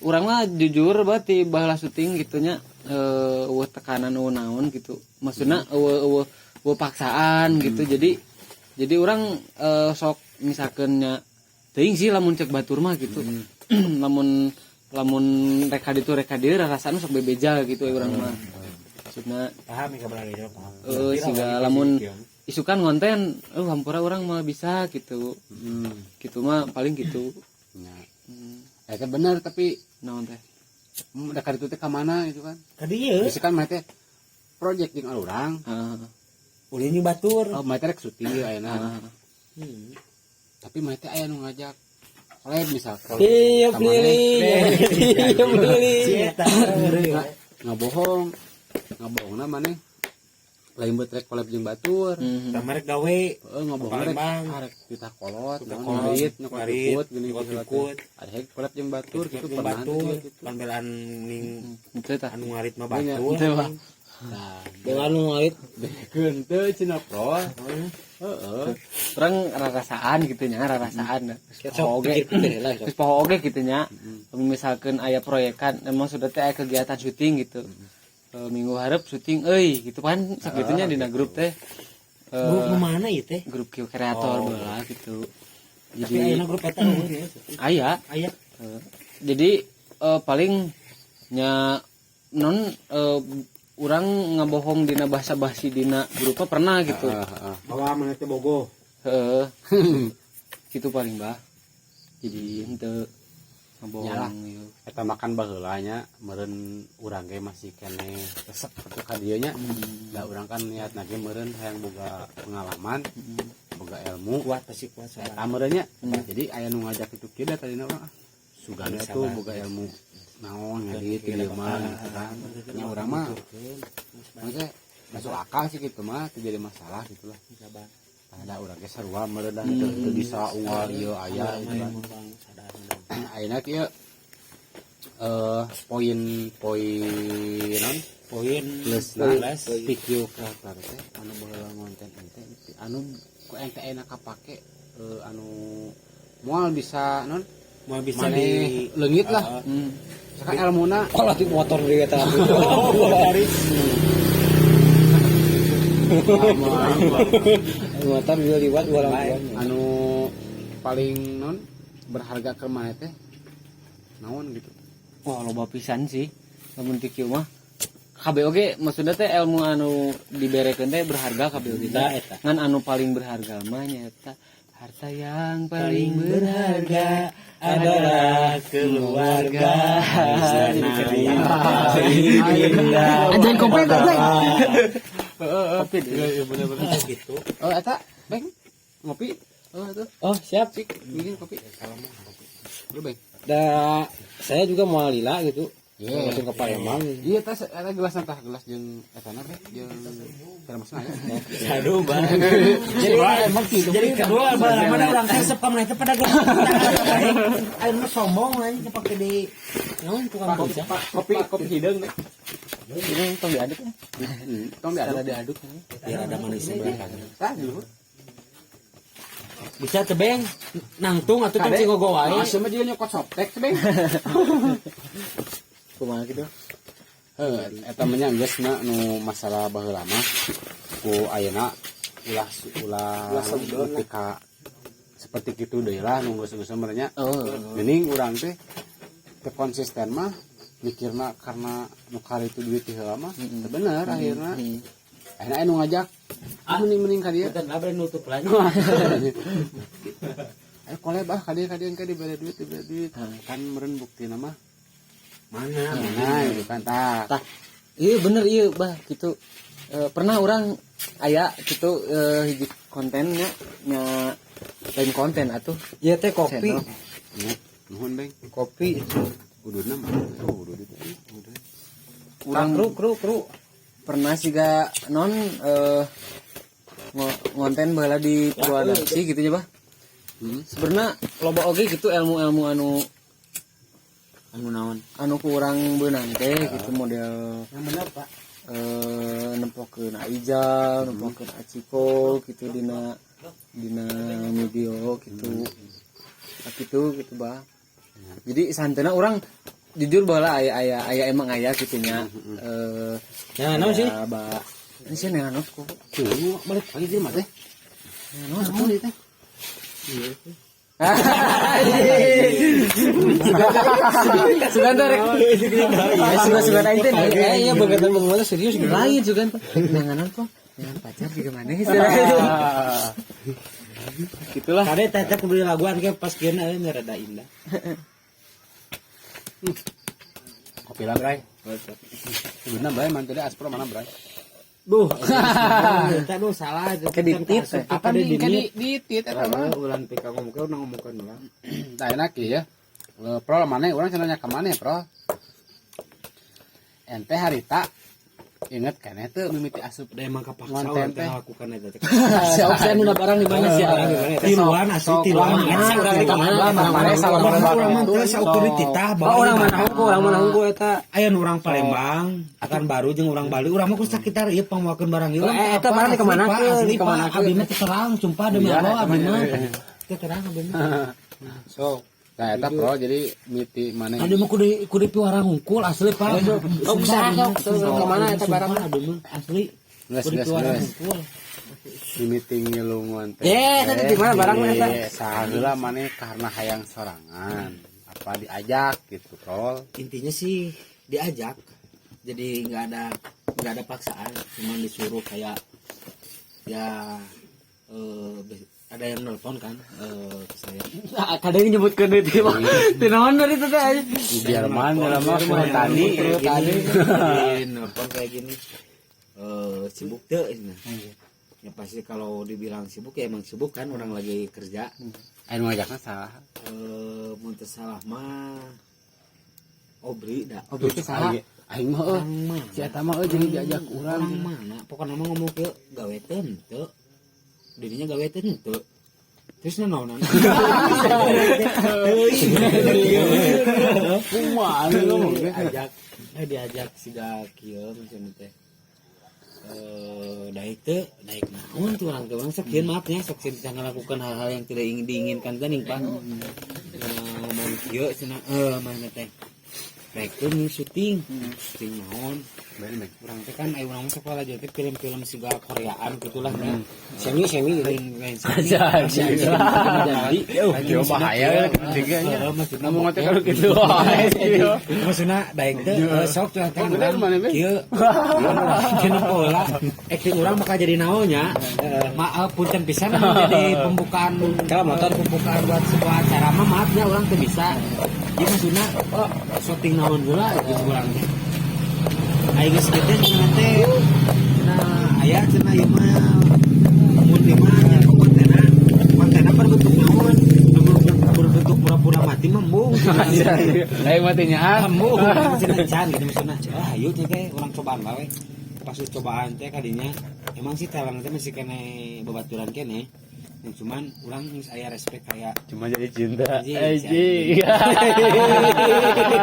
urang mah jujur berarti baheula syuting gitunya eueuh tekanan eueuh naon gitu. Maksudna eueuh eueuh eueuh paksaan gitu. Jadi urang sok misalkan nya teuing sih lamun cek batur mah gitu. Lamun lamun reka ditu reka dieu rasana sok bebeja gitu urang mah. Maksudna Paham ya kabar itu paham. Siga lamun isukan konten hampura urang mah bisa gitu. Gitu mah paling gitu. Nya. Eta bener tapi Naon teh? Reka ditu teh ka mana gitu kan. Ka dieu. Bisa kan mah teh project jeung urang. Heeh. Ulin jeung batur. Oh, mah teh rek syuting ieu ayeuna. Heeh. Tapi mah teh aya nu ngajak collab misal collab. Tiup Ka maneh. lilin, tiup lilin. Ngabohong ngabohongna maneh lain buat rek collab jeung batur. Sama rek gawe. Heeh, ngabohong rek Palembang. ah, rek kita kolot Kita naon kolot, ngarit nyokot ngarit, jukut gini nyokot gitu lah teh. jukut. Ada hek collab jeung batur gitu Jeung pernah batur, teh gitu. pan-belaan ning Itu tah. anu ngarit mah Banyak. batur. Itu mah. Nah, Dengan nu ngarit bekeun teu cenah pro. Heeh. Urang rarasaan gitu nya, rarasaan. Terus sok poho oge. pikir-pikir lah sok. Terus poho oge gitu nya. Lamun misalkan aya proyekan emang sudah teh aya kegiatan syuting gitu. Minggu hareup syuting euy gitu kan sagitunya dina grup teh. Grup nu mana ieu teh? Grup Q kreator bola gitu. Tapi Jadi ayeuna grup eta euweuh ya. aya. Aya. Jadi paling nya non urang ngabohong dina bahasa basi dina grupnya pernah gitu. Heeh. Bawa mana teh bogo. Heeh. Gitu paling bah. Jadi henteu Nyalah. ngabohong ieu. Eta makan baheula nya meureun urang ge masih keneh resep kitu ka dieu nya. Da urang kan niatna ge meureun hayang boga pengalaman, boga ilmu. Kuat pasti kuat sabar. Eta meureun nya. Jadi aya nu ngajak itu kieu da tadina urang ah sugana tuh boga ilmu naon ngedit di dieu mah gitu kan. Nya urang mah maksudnya masuk akal sih gitu mah teu jadi masalah gitu lah. Sabar. Ada urang ge sarua meureun da teu bisa unggal ieu aya gitu kan. Ayeuna kieu poin poin non Poin plus plus video kreator teh anu baheula ngonten ente anu ku ente enak kapake anu moal bisa non mau bisa maneh di leungit lah. Misalkan elmuna Kalau di motor dia kata. Dari Motor dia liwat orang tuanya. Anu paling non berharga ke maneh teh naon gitu. Wah, loba pisan sih. Lamun ti kieu mah KB oge maksudnya teh ilmu anu diberekeun teh berharga KB oge teh. Nah, eta. Ngan anu paling berharga mah nyaeta harta yang paling berharga adalah keluarga. Anjing kopi anjing. Kopi deh. Iya bener-bener. Gitu. Oh, eta beng ngopi. Oh, itu. Oh, siap. Cik, bikin kopi. Lu beng. Da saya juga mau lila gitu. Iya. Langsung ke Palembang. Iya, tas eta gelas tah gelas jeung etana teh jeung termosna ya. Aduh, Bang. Jadi jadi kedua mana urang resep ka maneh teh pada gelas. Aing mah sombong anjing pake di naon tukang kopi. Kopi kopi hideung deh. Ini tong diaduk ya. Tong diaduk. Cara diaduk. Biar ada manisnya belakang. Tah di luhur. Bisa tebeng nangtung atuh kan cing gogo wae. Nah, sama juga nyokot softtek beng. Kumaha gitu. Heuh, eta mah nya geus na nu masalah baheula mah ku ayeuna ulah ulah ketika seperti kitu deui lah nu geus-geus mah nya. Oh. Geuning urang teh teu konsisten mah mikirna karena nu kali itu duit ti heula mah teu bener akhirna. Akhirna aya nu ngajak ah mending mending ka dieu. Punten lah bari nutup lagi. Ayo koleb ah ka dieu ka dieu dibere duit dibere duit. Kan meureun buktina mah Mana? mana gitu kan tah. Tah. Iya bener iya bah gitu. Pernah orang aya gitu hiji kontennya nya lain konten atuh. Iya teh kopi. Channel. Nuhun beng. Kopi. Ududna mah. Oh, udud itu. Udud. Urang Kru kru kru. pernah siga non ngonten baheula di Purwadaksi gitu ya bah. Sebenarnya loba oge gitu ilmu-ilmu anu Anu naon? anu kurang beunang teh gitu model Yang bener, Pak. Nempokeun Aijal, nempokeun Aciko gitu dina dina video gitu. Nah, gitu gitu bah. Jadi santena orang jujur baheula aya aya aya emang aya gitu nya. Ya, naon sih? Bah. Ini sih neangan kok. Tuh, balik lagi sih mah teh. Neangan Naon ieu teh? Sugan teh rek. Sugan sugan aing teh. Iya, begitu banget serius gitu. Lain sugan teh. Neangan kok. Neangan pacar juga maneh. Gitulah. Kade teh teh kudu laguan ke pas kieu euy rada indah. Kopi lah, Bray. Ududna Bray, man tadi aspro mana, Bray? Duh, eta duh salah Ke ditit teh. Apa nih kan di ditit eta mah. Ulan pika ngomong urang ngomongkeun ulang. Tah enak ieu ya. Pro mana urang cenah nya ka mana pro. Ente harita inget keneh teu mimiti asup Da emang kepaksa Ngonten urang teh teh. ngelakukan eta teh. Siap saya nu barang di mana sih? Tiluan asli tiluan. Urang di mana? Mana salah Urang mah teu saukur dititah Oh, orang mana hungku, orang mana hungku eta. Aya nu urang Palembang, akan baru jeung urang Bali. Urang mah ku sakitar ieu pangmawakeun barang ieu. Eh, eta barang dikemanakeun? Asli, Pak. Dikemanakeun? Abi mah teu terang, sumpah demi Iya, Allah eta abi mah. mah. Teu terang abi mah. So, nah eta pro jadi miti mana Abi mah kudu kudu piwarang hungkul asli, Pak. Oh, bisa sok ke mana eta barang? Sumpah, abi mah asli. Geus Kudu geus piwarang geus. hungkul. Mimiti ngilu ngonten. Eh, eta di mana barangna eta? Saheula maneh karena hayang sorangan. Apa diajak gitu, Prol. Intinya sih diajak. Jadi nggak ada paksaan, cuman disuruh kayak ya ada yang nelpon kan ke saya. Kadang nyebutkeun deui teh mah. Teu naon dari itu teh. Di Jerman dalam mah tani. Tani nelpon kayak gini sibuk tuh ya pasti kalau dibilang sibuk ya emang sibuk kan orang lagi kerja. Anu ngajakna salah. Mun teu salah mah Obri dah. Oh, itu salah. Aing mah euy. Orang mana? Si eta mah euy jadi diajak urang. Orang mana? Pokoknya mah ngomong ke gawe teh henteu. Dirinya gawe teh henteu. Terus nanaonan? Kumaha anu ngomong teh? Diajak diajak siga kieu maksudna teh. Daek teu, daek naon tuh orang teh urang sok sieun maaf nya sok sieun bisa ngelakukan hal-hal yang tidak ingin diinginkan teh ning Pak. Ngomong kieu cenah mana teh. Daek teu ning syuting, syuting naon. Ben ben. Urang teh kan aya urang mah sekolah aja teh film-film siga Koreaan gitulah nya. Semi semi gitu. Lain lain semi. Jadi Yo bahaya tiganya. Ngomong teh kalau gitu. Maksudna daek teh sok tuh teh Oh, bener, urang mana, Be? kieu. Kieu pola acting urang bakal jadi naonnya. Maaf punten pisan anu jadi pembukaan Kalau motor. pembukaan buat sebuah acara mah maafnya urang teu bisa. Jadi maksudna oh syuting naon heula gitu urang teh. Aing geus kieu teh cenah teh. Cenah aya cenah ieu mah mun di mah nya kontenna kontenna berbentuk naon berbentuk pura-pura mati mah embung. Lain matinya ah. Embung maksudna can gitu maksudna. Ah hayu teh urang cobaan bae. Pas cobaan teh kadinya emang sih talent teh masih kene babaturan kene. Yang cuman urang geus aya respect kayak Cuma jadi cinta. Anjing, Anjing.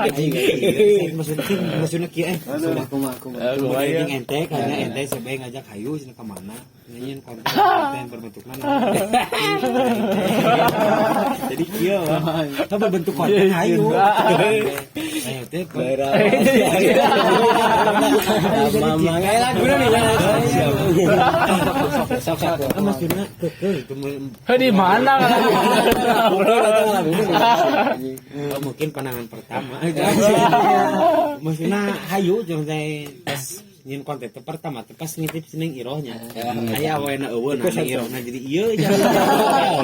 anjing. Maksudnya maksudnya kieu eh. Kumaha kumaha kumaha. Kemudian jeung ente karena ente sebae ngajak hayu cenah ka mana nyanyiin konten konten berbentukna jadi kieu tah berbentuk konten hayu ayo teh Mama kayak lagu nih. Sok sok. Maksudna keukeuh itu Di mana? Mungkin pandangan pertama maksudna hayu jeung teh pas nyin konten teh pertama teh pas ngitip seneng irohnya aya awena eueuh nah irohna jadi ieu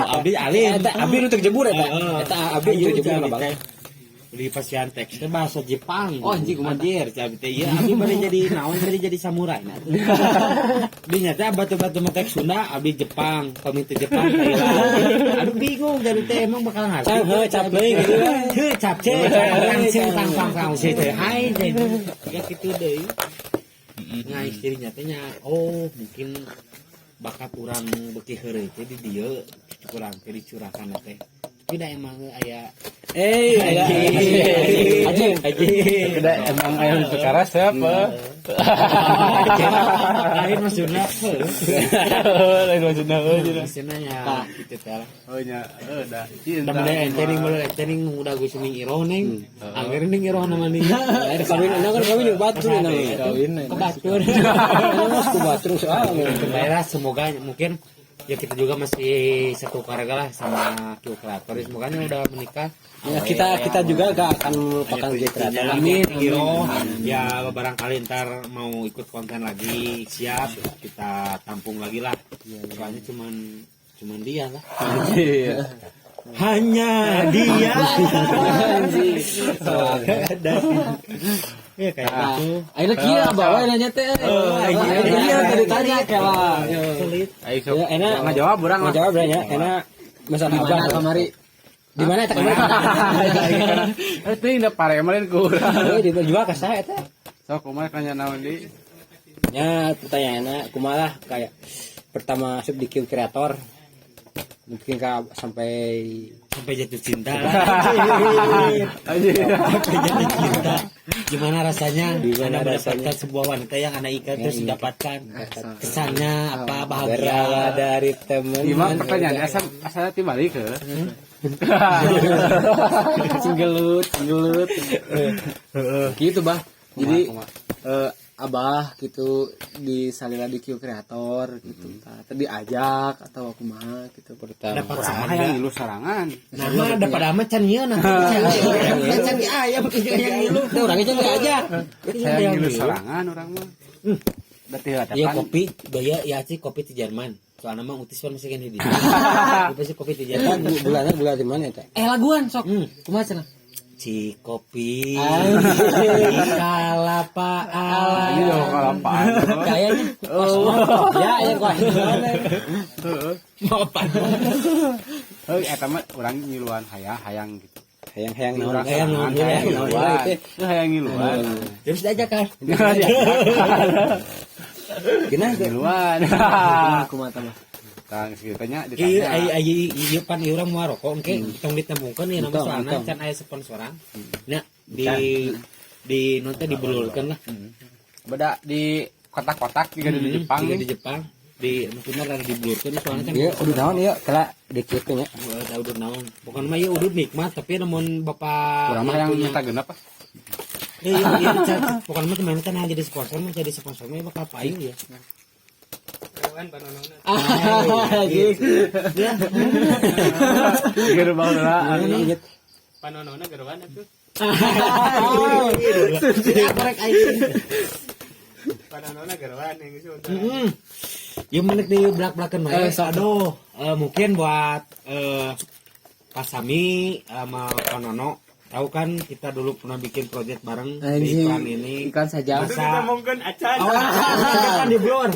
abdi alim Eta abdi nu terjebur eta. Eta abdi nu terjebur lah bang. Di pasian teks teh bahasa Jepang. Oh, anjing, kumaha? Anjir, cabi teh ieu abdi bade jadi naon bade jadi samurai nah. Di nyata batu-batu mah teks Sunda abdi Jepang, pamit Jepang Thailand. Aduh bingung jadi teh emang bakal ngarti. Cap heuh cap deui gitu. Heuh cap ce, langsung tang tang tang si teh hai teh. Ya kitu deui. Nah, istrinya teh nya oh mungkin bakat urang beuki heureuy teh di dieu kurang teh dicurahkan teh. Tapi da emang aya Eh, anjing. anjing. Udah emang ayo sekarang siapa? Lain maksudna. Lain maksudna euy. Maksudna nya kitu teh lah. Oh nya, udah. Cinta. Da mending ente ning meuleuh ente ning udah geus ning iroh ning. Angger ning iroh nama ning. Air kawin, nah kan kawin jeung batur nah. Kawin. Ke batur. Ku batur soalnya. Daerah semoga mungkin ya kita juga masih satu keluarga lah sama Q Kreator. Semoga udah menikah. Ya, kita juga gak akan melupakan Q Kreator. Amin. Iroh ya barangkali ntar mau ikut konten lagi siap kita tampung lagi lah. Soalnya cuman dia lah. Iya. Hanya dia. Ya kayak gitu. Ayeuna kieu bawa nanya teh. Ayeuna kieu tadi tanya kela. Sulit. Ayo sok. Ya, enak. Ngajawab urang lah. Ngajawab ya, enak. Masalah Di mana abah. kamari? Di mana eta kamari? Eh teuing da paremalin ku urang. Euy, dijual ka saha eta? Sok kumaha kanya naon di? Ya, pertanyaannya kumaha lah kayak pertama masuk di Q Kreator mungkin ka sampai Sampai jatuh cinta. Anjing. Sampai jatuh cinta. Gimana rasanya? Gimana Anda rasanya? mendapatkan sebuah wanita yang Anda ikat terus didapatkan. Kesannya apa bahagia? berawal dari teman. Gimana pertanyaannya asa asa tibalik ke? Cinggelut, cinggelut. Gitu, Bah. Jadi abah gitu di salila di Q Kreator gitu. Tah, tadi ajak atau kumaha gitu. Pertama. Dapat Urang saha hayang ngilu sorangan. Nah, mah dapat amat can ieu nah. Can aya yang ngilu. Teh urang ge diajak. Hayang ngilu sorangan urang mah. Berarti ada Iya kan kopi gaya ya sih kopi di Jerman. Soalnya mah utis pan masih kan di. Itu pasti kopi di Eta Jerman. bulannya bulan di mana eta? Laguan sok. Kumaha cenah? Ci kopi kalapa ala. Ini dong kalapaan. Kayaknya ya ya kok. Heuh eta mah urang ngiluan hayang gitu. Hayang-hayang naon? Urang Hayang sorangan, naon, hayang hayang ngiluan. teh. Heuh hayang ngiluan. Terus diajak kan. Gimana teh? Ngiluan. Kumaha kumaha tah, Bah? Tang segitunya Iya, ditanya. ai ai ieu pan ieu urang moal rokok engke tong ditembungkeun ieu nama Entong, soalna entong. can aya sponsoran. Nah, di nu teh dibelurkeun lah. Beda di kotak-kotak juga di Jepang. Juga di Jepang. Di maksudna rada dibelurkeun soalna kan Ieu udah naon ieu kala dikieu nya. Udah udah naon. Bukan mah ieu udut nikmat tapi lamun bapak Urang mah yang punya minta genep ah. Iya, iya, iya, bukan mah kemana kan jadi sponsor mah jadi sponsor mah bakal payu ya. Kawan panonona. Anjing. Gerbang lah. Panonona gerowan atuh. Korek aing. Panonona gerowan yang geus. Ya menek di belak-belakan mah. Aduh, mungkin buat Pak Sami sama Pak Nono tahu kan kita dulu pernah bikin project bareng di Anjing. iklan ini. Iklan saja. Masa Mungkin acan. Oh, kan di blur.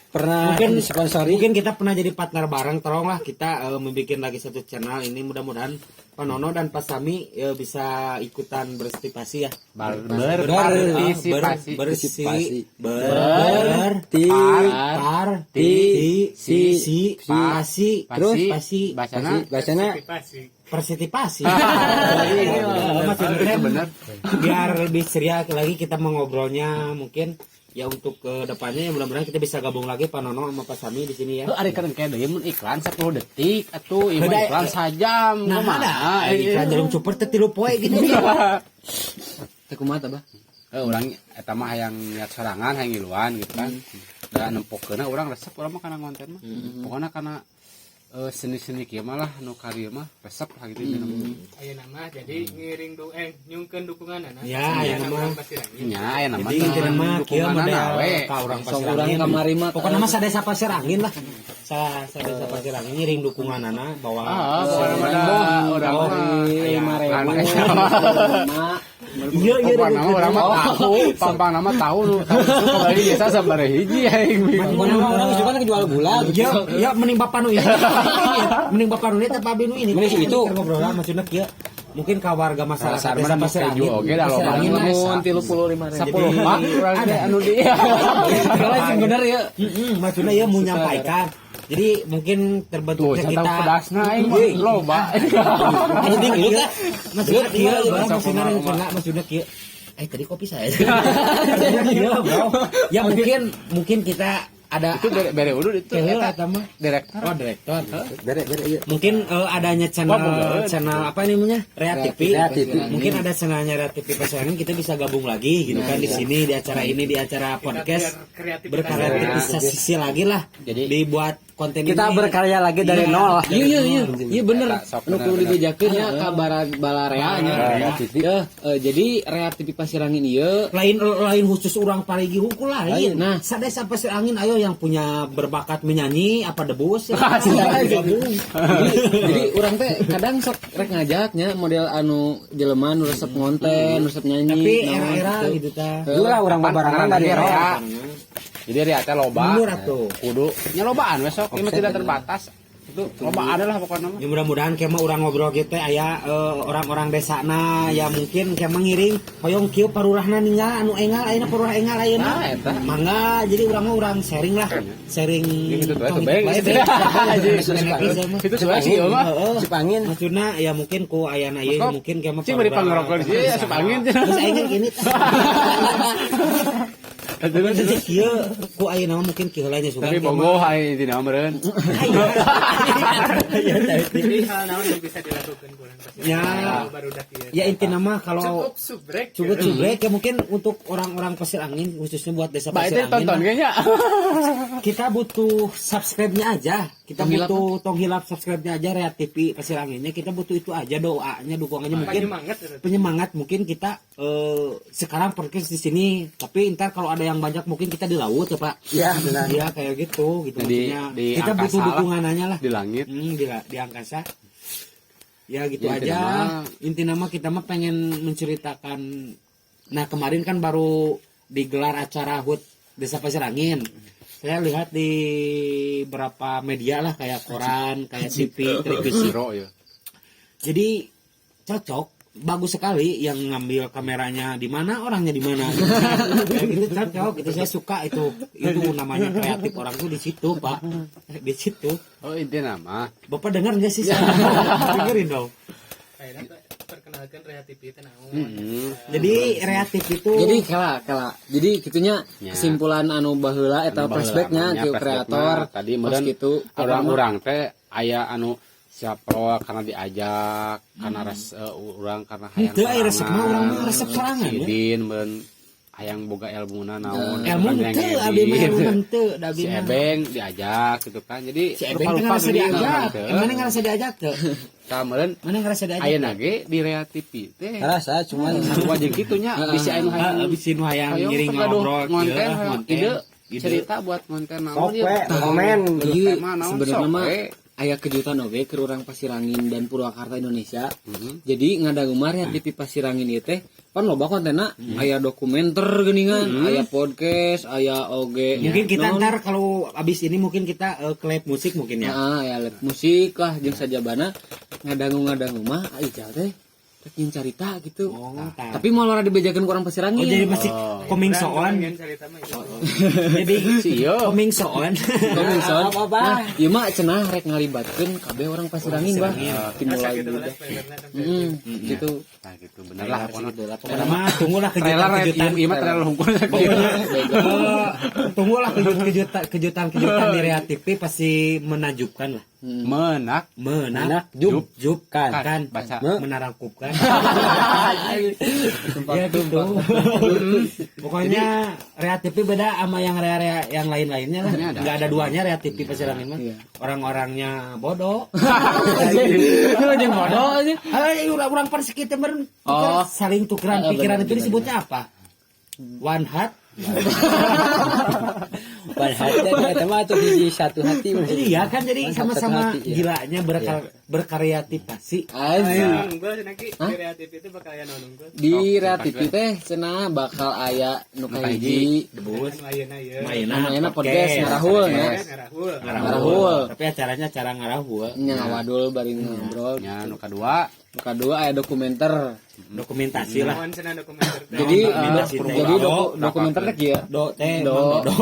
Pernah Mungkin disponsori. Mungkin kita pernah jadi partner bareng, tolonglah kita membuat lagi satu channel ini, mudah-mudahan Pak Nono dan Pak Sami bisa ikutan berpartisipasi ya. Berpartisipasi. Bersi ber Ti par Ti ti si pasi terus pasi bacana bacana Partisipasi. partisipasi. Maksudnya bener. Biar lebih ceria lagi kita mengobrolnya, mungkin ya untuk ke depannya ya mudah-mudahan kita bisa gabung lagi Pak Nono sama Pak Sami di sini ya. Tuh ada kan kayak deui mun iklan 10 detik atuh ieu mah Beda, iklan sajam Nah, kumaha? ada iklan jarum super teh 3 poe gitu. Teh kumaha tah, Bah? Urang eta mah hayang niat sorangan, hayang ngiluan gitu kan. Da nempokeunna urang resep, urang mah kana konten mah. Pokoknya kana seni-seni kieu mah lah, nu karya mah resep lah gitu intina mah. Aya nama jadi ngiring du nyungkeun dukunganana. Ya, aya nama. Pasir Angin. Nya aya nama Jadi intinya mah kieu dukunganana model we. ka urang Sok Pasir urang Angin. kamari mah Pokoknya mah sadesa Pasir Angin lah. Sadesa Pasir Angin ngiring dukunganana bahwa Ah, pokoknya mah da urang mah 5.000. Iya, Pokokna mah urang mah tahu, pampang nama tahu nu tahu itu kembali biasa sabaraha hiji aing bingung. Pokoknya mah orang juga kan jual gula gitu. Ya, ya mending bapak nu ini. Mending bapak nu ini teh Pak nu ini. Mending si itu. Ngobrol lah maksudnya kieu. Mungkin ka warga masyarakat Dasar desa mana Pasir keju Angin. oge da Pasir loba Angin nu lah. Mun 35.000. 10 pak urang teh anu di Kalau sih bener ya. Heeh, maksudnya ya mau nyampaikan. Jadi mungkin Tuh, terbentuknya saya kita tahu pedasna aing mah loba. Anjing ieu teh. Maksudnya kieu, bro, Sok maksudnya kumaha, maksudnya maksudnya kieu. Tadi kopi saya. Iya, bro. Ya mungkin mungkin kita ada Itu bere bere udud itu Keheula eta eta mah. direktur. Oh, direktur. Bere bere iya. Mungkin adanya channel Wah, boga. Channel apa namanya? Rea TV. Rea TV. Mungkin ada channelnya Rea TV Pasir Angin, kita bisa gabung lagi gitu kan di sini, di acara ini, di acara podcast, Kreativitas. berkreativitas lagi lah. Jadi- dibuat konten Kita ini. berkarya lagi dari Iya. nol. Iya, iya bener. Eta, sok Nu bener, kudu bener. dibejakeun nya ka balarea nya. Rea TV. Ya, jadi Rea TV Pasir Angin ieu Lain lain khusus orang Parigi hungkul lain. Nah. Sadesa Pasir Angin ayo yang punya berbakat menyanyi apa debus ya, gabung. Jadi urang teh kadang sok rek ngajaknya model anu jelema nu resep ngonten, resep nyanyi. Tapi naon era-era gitu. gitu tah. Dulu lah orang babarangan dari Rea. nol. Jadi Rea teh loba. Mundur atuh. Kudu nya lobaan we sok, ini tidak terbatas. Itu lobaan lah pokoknya mah. Ya mudah-mudahan kayak mah urang ngobrol gitu aya orang-orang desa na ya mungkin kayak mengiring hoyong kieu parurahna ninggal anu engal ayeuna parurah engal ayeuna. Nah, eta. Mangga jadi urang mah urang sharing lah. Sharing Gitu tuh, tong itu bae. bae, bae. Itu sebenarnya sih mah. Heeh. Asup angin. Maksudna ya mungkin ku ayana ieu Maksud, mungkin kayak mah cing bari parurah- pangrokok di sini, asup angin. Terus aing kan ini. Terus kieu ku ayeuna mah mungkin kieu heula nya sugan. Tapi bogoh aing dina meureun. Jadi hal naon yang bisa dilakukan kurang pasti. Ya. Baru udah kieu. Ya intina mah kalau Cukup subrek. cukup subrek ya mungkin untuk orang-orang Pasir Angin khususnya buat desa Ba Pasir itu Angin tonton lah. kayaknya. Kita butuh subscribe-nya aja, kita Tong hilap. butuh tong hilap subscribe-nya aja Rea TV Pasir Anginnya, kita butuh itu aja, doanya, dukungannya mungkin Penyemangat gitu. Penyemangat mungkin kita sekarang podcast di sini, tapi ntar kalau ada yang banyak mungkin kita di laut ya Pak. Iya, benar. Iya kayak gitu gitu Di- maksudnya di kita angkasa butuh lah. dukungannya lah. Di langit. Di angkasa ya gitu Ya, aja inti inti nama kita mah pengen menceritakan. Nah, kemarin kan baru digelar acara HUT Desa Pasir Angin, saya lihat di berapa media lah kayak koran, kayak TV, televisi. Zero ya. Jadi cocok, bagus sekali yang ngambil kameranya di mana, orangnya di mana. Kayak gitu cocok itu, saya suka itu. Itu namanya kreatif orang tuh di situ, Pak, di situ. Oh inti nama. Bapak dengar nggak sih? Dengerin dong. Akhirnya perkenalkan Rea TV itu naon. Jadi kreatif itu Jadi kala kala. Jadi gitunya Ya. kesimpulan anu baheula eta Anu baheula flashbacknya namanya kieu flashback kreator mah. Tadi kos meureun kitu. orang-orang teh aya anu siap karena diajak karena urang karena hayang Henteu, aya resep mah urang mah resep sorangan, Si ya. Idin meureun hayang boga elmuna naon Ilmu kan yang henteu, abdi mah ngedit. ilmu henteu, da abdi Si mah. Ebeng diajak gitu kan, jadi Si Ebeng teh ngerasa gini, diajak. teu. Mana ngerasa diajak teu? Tah, meureun Mana ngerasa diajak? ayeuna ge di Rea TV teh Ngerasa cuman sarua jeung kitu nya bisi anu hayang Heeh, bisi nu hayang hayang ngiring tergaduh ngobrol ngonten kieu, hayang ngonten. ide cerita buat konten naon sok ieu. we komen. Iya, Tema naon sebenarnya sok mah we. Aya kejutan oge ke urang Pasirangin dan Purwakarta Indonesia. Jadi ngadangu mah Rea TV Pasirangin ieu teh pan loba kontenna, aya dokumenter geuningan, aya podcast, aya oge. Mungkin kita naon? ntar kalau abis ini mungkin kita ke live musik mungkin ya. Heeh, aya live musik lah jeung sajabana ngadangu-ngadangu mah Ical teh rek nyieun carita gitu. Oh, tah. Tapi mau ora dibejakeun ku urang Pasirangin. Oh, jadi masih coming soon. Cerita mah itu. Jadi coming soon. Coming soon. Nah, ieu mah cenah rek ngalibatkeun kabeh orang Pasirangin, Bah. Dimulai Gitu budak. lah spoilerna kan. Gitu. Nah, gitu bener lah pokoknya. Pokoknya mah tunggulah Trailer kejutan-kejutan. ieu mah trailer hungkul. Tunggulah kejutan-kejutan di Rea TV pasti menakjubkan lah. Menak Menak Jub. jub Kan. kan Baca. menarangkupkan. Ya gitu. Pokoknya Rea TV beda sama yang rea-rea yang lain-lainnya lah. Enggak ada duanya Rea TV Pasirangin mah. Iya. Orang-orangnya bodoh. Lu jeung bodoh aja. Ah, urang per sekitar Oh. saling tukeran Ah, pikiran benar, itu benar, disebutnya apa? One heart. One hati eta mah atuh hiji satu hati maksudnya. Iya kan, jadi One sama-sama satu hati, iya. gilanya berkreativasi. Anjing. Unggul cenah Ki, di Rea TV itu bakal aya naon unggul. Di Rea TV teh cenah bakal aya nu kahiji Debus. Anu ayeuna ieu. Mainan namanya podcast ngarahul nya. Ngarahul. Ngarahul. Tapi acaranya acara ngarahul. Nya ngawadul bari ngobrol. Nya nu kadua. Nu kadua aya dokumenter. Dokumentasi lah. Naon cenah dokumenter teh? Jadi Dokumentasi teh. jadi dokumenter teh kieu. Do teh Do. Mang Dodo.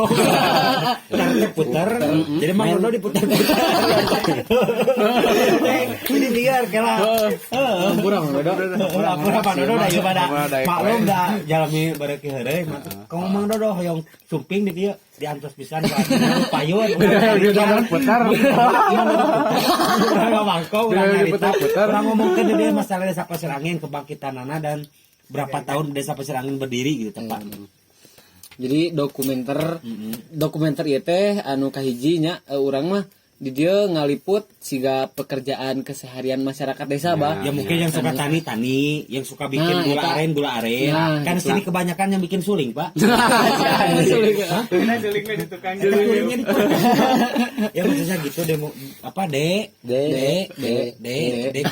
Putar teh putar. Jadi Mang Dodo diputar-putar. Ini liar kela. Kurang Mang Dodo. Pura-pura Mang Dodo da ieu pada maklum da jalmi bareuki heureuy. Kamu Mang Dodo hoyong sumping di dieu diantos pisan ku payun. Putar. Urang ngawangko, urang nyarita, Diputar-putar. urang ngomongkeun di dieu masalah Desa Pasirangin, kebangkitanana dan berapa tahun Desa Pasirangin berdiri gitu tepat. Jadi dokumenter dokumenter ieu teh anu kahiji nya, urang mah di dieu ngaliput siga pekerjaan keseharian masyarakat desa, Bah. Ya mungkin yang suka tani tani, yang suka bikin Nah, gula eta. aren gula aren. Nah, Kan gitu. sini kebanyakan yang bikin suling, Pak. Suling. Cenah sulingna di tukang. Eta sulingnya di tukang. Ya maksudnya gitu demo apa D D D D D D D.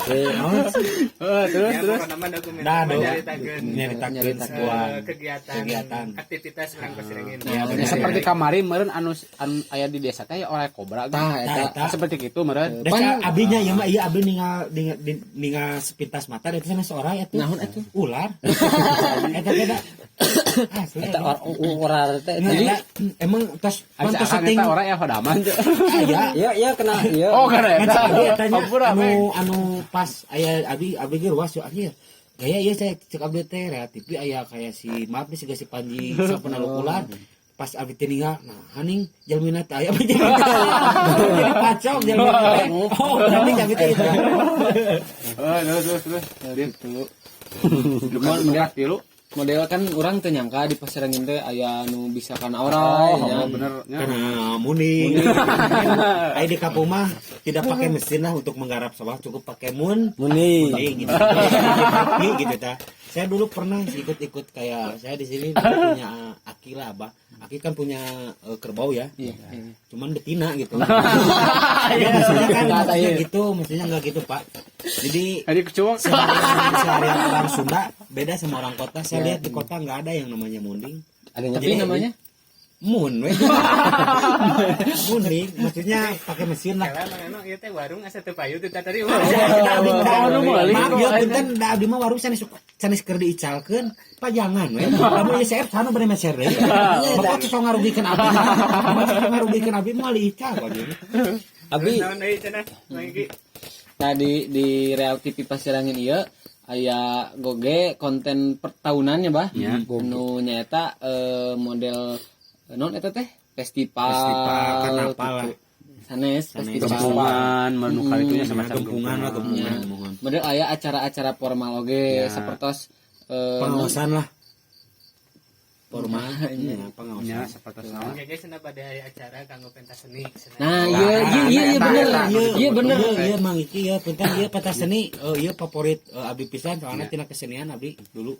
Terus Ya terus. pokokna mah dokumenter Nah, mah do. nyaritakeun Nyaritakeun Nyaritakeun. sebuah kegiatan, kegiatan. aktivitas urang Pasirangin. Nah, Ya, bener. seperti kamari meureun anu anu aya di desa teh oray kobra gitu. Tah eta. Eta. Seperti gitu meureun. Da abinya ya mah iya abi ningal ningal, ningal sepintas mata da sana seorang eta. Naon atuh? Ular. Eta teh da. Asli. Eta orar teh. Jadi emang tos Asa tos akang syuting eta oray ya hodaman. aya. Iya iya kena iya. Oh, kana Kan eta. abi tanya Ampura, anu Meng. anu pas aya abi abi ge ruas yo anjir. Gaya iya saya cek abdi teh Rea TV aya kayak si maaf nih siga si Panji sang penalukulan. Pas abi teh ninggal, nah haning jalmina teh aya jadi pacok jalmina teh. Oh, berarti kami teh itu. Eh, terus terus terus. Gitu. Nu tilu. Model kan urang teu nyangka di Pasirangin teh aya anu bisa kana oray Oh, nya. bener nya. Karena muni. Ayo di kampung mah tidak pakai mesin lah untuk menggarap sawah, cukup pakai mun Muni. muni gitu. Gitu gitu ta. Saya dulu pernah ikut-ikut kayak saya di sini dulu punya Aki lah, Abah. Aki kan punya kerbau ya. Iya. Iya. Cuman betina gitu. Ya, maksudnya kan maksudnya gitu, maksudnya enggak gitu, Pak. Jadi Jadi kecuak. seharian orang Sunda beda sama orang kota. Saya lihat di kota nggak ada yang namanya munding. Adanya Tapi namanya Mun, weh. Munding, maksudnya pakai mesin lah. Kela Mang Eno ieu teh warung asa teu payu teh tadi. Maaf ya, punten da abdi mah warung sanes sanes keur diicalkeun, pajangan we. Lamun ieu CF sana bade meser deui. Bapak tuh sok ngarugikeun abdi. Bapak sok ngarugikeun abdi moal diical kok abdi. Abi Naon deui cenah Mang Iki? Nah di Real TV Pasirangin ieu aya goge konten pertahunannya, Bah. Nu nyaeta model non eta teh festival, Festival karnaval lah. gitu. Sanes festival. Gempungan, menu kali itunya semacam Gempungan lah, gempungan. Model aya acara-acara formal oge sapertos Pengawasan lah. formal. Iya, pengawasan. Ya, seperti naon. Oke guys, cenah bade aya acara kanggo pentas seni. Cenah. Nah, iya iya iya iya bener. Iya bener. Iya, iya Mang Iki ya, punten ieu pentas seni, iya favorit abdi pisan soalnya tina kesenian abdi dulu.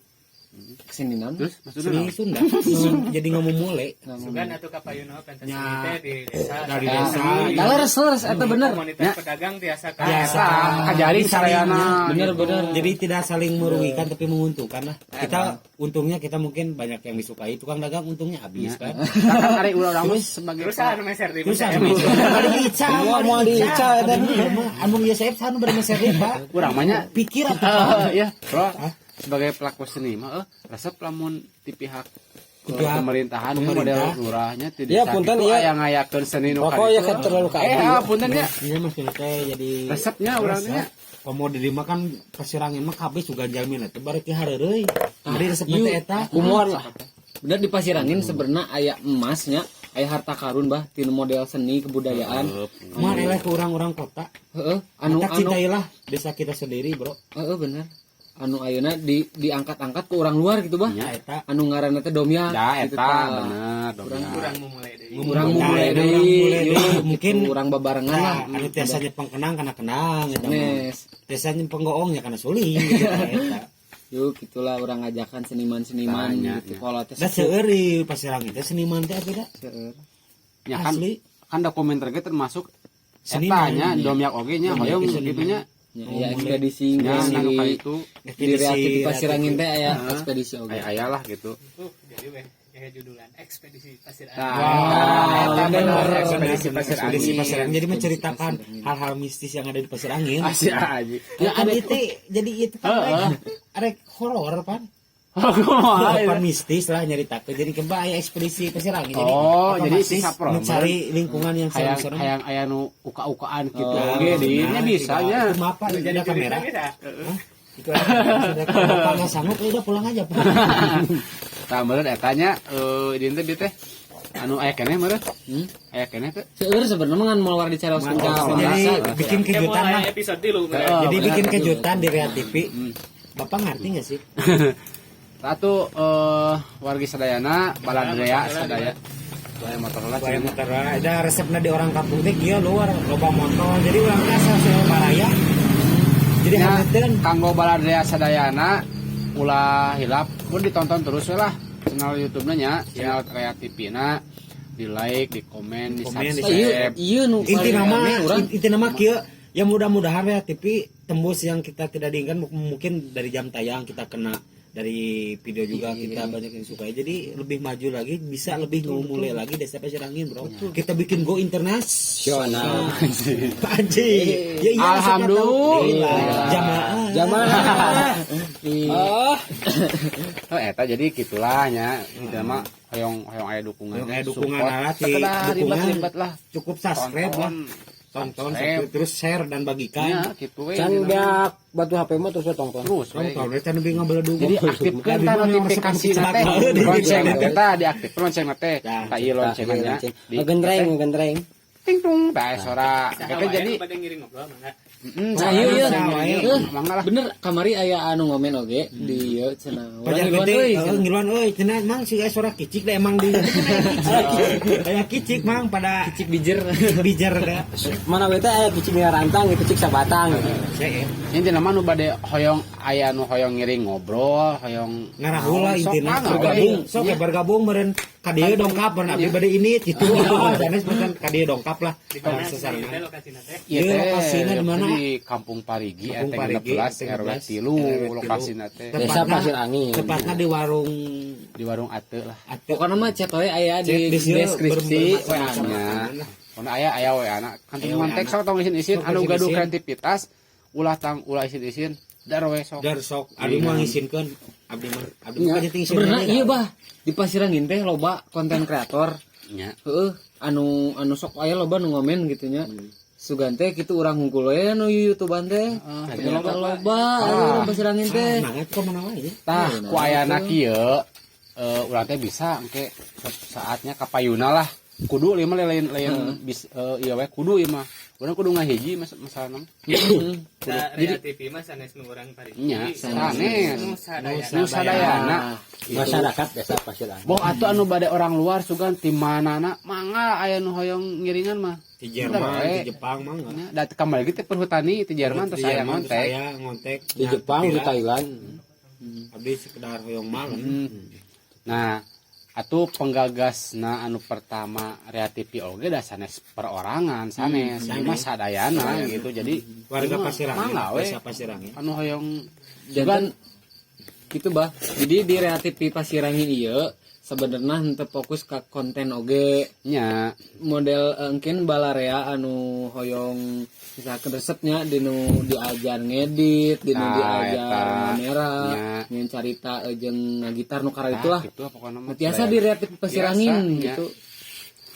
Kesenian. Terus maksudnya Seni naon? Sunda jadi ngomong mulai. Sugan atuh kapayuna pentas Nya. seni teh di desa. Dari desa. Nah, leres leres eta bener. Komunitas pedagang tiasa ka. Biasa. Kajaring Saling, sarayana. Bener bener. Jadi tidak saling merugikan tapi menguntungkan lah. Kita untungnya kita mungkin banyak yang disukai, tukang dagang untungnya habis kan. Kan ari urang mah sebagai Terus anu meser di Terus meser. anu diica, Mau diica, eta. Anu ieu saya anu bari meser deui, Pak. urang mah nya Pikir atuh. Ya, bro. Sebagai pelaku seni mah resep lamun ti pihak Ti pihak pemerintahan pemerintah. model lurahnya ti Ya, desa punten, kitu iya. aya ngayakeun seni nu Pokoknya kaditu. kan terlalu ka abdi. Punten nya. Iya maksudnya teh jadi Resepnya urangnya. Komo di mah kan Pasirangin mah kabeh sugan jalmina teh barek hareureui. Jadi resepna teh eta. Humor lah. Bener di Pasirangin sebenarnya aya emasnya, aya harta karun bah tina model seni kebudayaan. Mah eleh ke urang-urang kota. Heeh, anu Anu anu cintailah desa kita sendiri, Bro. heeh bener. Anu ayeuna di diangkat-angkat ke orang luar gitu bah. Ya eta. Anu ngaranna teh domyak Ya gitu eta tah. bener domyak. Kurang memulai deui. Urang Nah, mulai urang deui, mulai yuk, deui. Mungkin gitu, urang babarengan lah. Nah, anu tiasanya pengkenang kana kenang eta mah. Nes. Tiasanya penggoong ya kana suling gitu eta. Yuk gitulah urang ngajakan seniman-seniman Tanya, gitu ya. kalau teh Da seueur di Pasirangin teh seniman teh atuh da. seueur. Ya kan Asli. kan dokumenter ge termasuk Seniman. eta nya domyak oge nya Domyak hoyong ge seniman. gitu nya. Ya, aya ekspedisi Nya di anu ka itu di Reaktif di Pasirangin teh aya ekspedisi oge. aya aya lah gitu. Jadi weh ya judulan ekspedisi Pasir Nah, Angin. eta bener ekspedisi Bener, Pasir ekspedisi Angin. Pasir Angin. Jadi menceritakan hal-hal mistis yang ada di Pasir Angin. Asih aja. Ya, kan itu jadi itu kan rek horor pan. Kumaha Apa mistis lah nyaritakeun. Jadi keba aya ekspedisi Pasir Angin. Jadi Oh, jadi otomatis si Sapro, mencari lingkungan yang hayang serem-serem. hayang aya nu uka-ukaan gitu Oh, oge di nah, nya bisa nya. Itu apa Jadi ada kamera. bisa. Hah? Itu ada kamera. Sudah kalau Bapak nggak sanggup ya udah pulang aja, Pak. Tah meureun eta nya di teh teh anu aya keneh meureun. Hmm? Aya keneh teh. Seueur sebenarnya mah ngan moal di caroskeun ka Jadi pemirsa. bikin Kayak kejutan mulai lah. episode 3 Heeh. Jadi benar. bikin kejutan di Rea TV. Bapak ngerti nggak sih? Satu wargi sadayana baladrea sadaya. Aya motor lah Bayar cenah. motor ada resepnya di orang kampung teh kieu luar loba motor. Jadi urang teh asal sewa baraya. Jadi Nya, haneuteun. kanggo baladrea sadayana ulah hilap pun ditonton terus we lah channel YouTube-nya nya, channel Rea TV na di like, di komen, di Komen, di Iya, subscribe. iya nu Inti paling nama aneh urang. inti nama kieu ya mudah-mudahan ya TV tembus yang kita tidak diinginkan mungkin dari jam tayang kita kena dari video juga kita banyak yang sukai jadi lebih maju lagi bisa lebih ngumule lagi desa Pasirangin bro kita bikin go internasional Pak Haji ya iya siapa tahu. Alhamdulillah. Jamaah Jamaah. Oh, eta jadi gitulah nya. Itu mah hoyong hoyong aya dukungan. Hoyong aya dukungan Support. lah, ti Sekedar dukungan. ribet-ribet lah. Cukup subscribe lah Tonton. tonton Subscribe. terus share dan bagikan Ya, gitu we. Can beak batu HP mah terus tonton. Terus we. tonton we can lebih ngabeledug Jadi aktifkan tah notifikasi na teh. Lonceng na teh tah diaktifkan lonceng na teh. Nah, Tah ieu lonceng nya. Di Gentreng, gentreng. ting tung tah sora. Eta jadi pada ngiring ngobrol mangga. heeh. Nah, iya iya. iya. Mangga lah. Bener kamari aya anu ngomen oge di ieu cenah. Urang Pajar ngiluan gede, euy, heeh, cenah. ngiluan euy, cenah mang si suara kicik da emang di aya kicik mang pada Kicik bijer. bijar da. Mana we teh aya kicik dina rantang, kicik sabatang gitu. Saya Intina mah nu bade hoyong aya nu hoyong ngiring ngobrol, hoyong ngarahul lah Sok intina mangga, bergabung, we. sok ya bergabung meureun ka dieu dongkap meureun abdi bade ini kitu. Sanes meureun ka dieu dongkap lah. Di mana sih Sasarengan. teh lokasina teh? Iya Ieu teh, lokasina di mana? Di Kampung Parigi, Kampung RT Parigi, 16, RW 3, 3 lokasina teh. Desa Pasir Angin. Tepatna di warung Di warung Ate lah. Ate. Pokoknya mah chat we aya Chat di di sieu deskripsi bermacam-macam. WA-nya. Nya. Pokona aya aya we anak. Kan Aya kontak WA-na. sok tong isin-isin Sok anu gaduh isin-isin. kreativitas ulah tang ulah isin-isin dar we sok. Dar sok abdi mah ngisinkeun abdi mah abdi mah jadi ngisin. Sebenarnya iya bah di Pasirangin teh loba konten kreator. Nya. Heeh, anu anu sok aya loba nu ngomen gitu nya. Sugan teh kitu urang hungkul we nu YouTubean teh. Ternyata loba anu urang Pasirangin teh. Nah, itu mana wae ya. Tah ku ayana kieu urang teh bisa engke saatnya kapayuna lah. Kudu ieu mah lain lain bis ieu we kudu ieu mah. Urang kudu ngahiji masalahna mah. Da Rea TV mah sanes nu urang Parigi. Nya, sanes. Nu sadayana. Nu sadayana. Masyarakat desa Pasir Angin. Boh atuh anu bade orang luar sugan ti manana mangga aya nu hoyong ngiringan mah. Di Jerman, Bener, di we. Jepang mah enggak. Nya, da kamari ge teh perhutani ti Jerman terus aya ngontek. Saya ngontek Di Jepang, di Thailand. Abdi sekedar hoyong malam. Nah, atuh penggagasna anu pertama Rea TV oge da sanes perorangan, sanes, ieu mah sadayana gitu. Jadi Warga mah Pasirangin, mangga we. Desa Pasirangin. Anu hoyong Janten gitu bah. Jadi di Rea TV Pasirangin ieu sebenarnya henteu fokus ke konten oge nya model engkin balarea anu hoyong misalkan resepnya dinu diajar ngedit, dinu Nah, diajar eta. kamera, Nya. nyen carita jeung ngagitar nu kara itulah. Gitu pokoknya mah. Nah, tiasa di Rea TV Pasirangin Biasa, nya. gitu.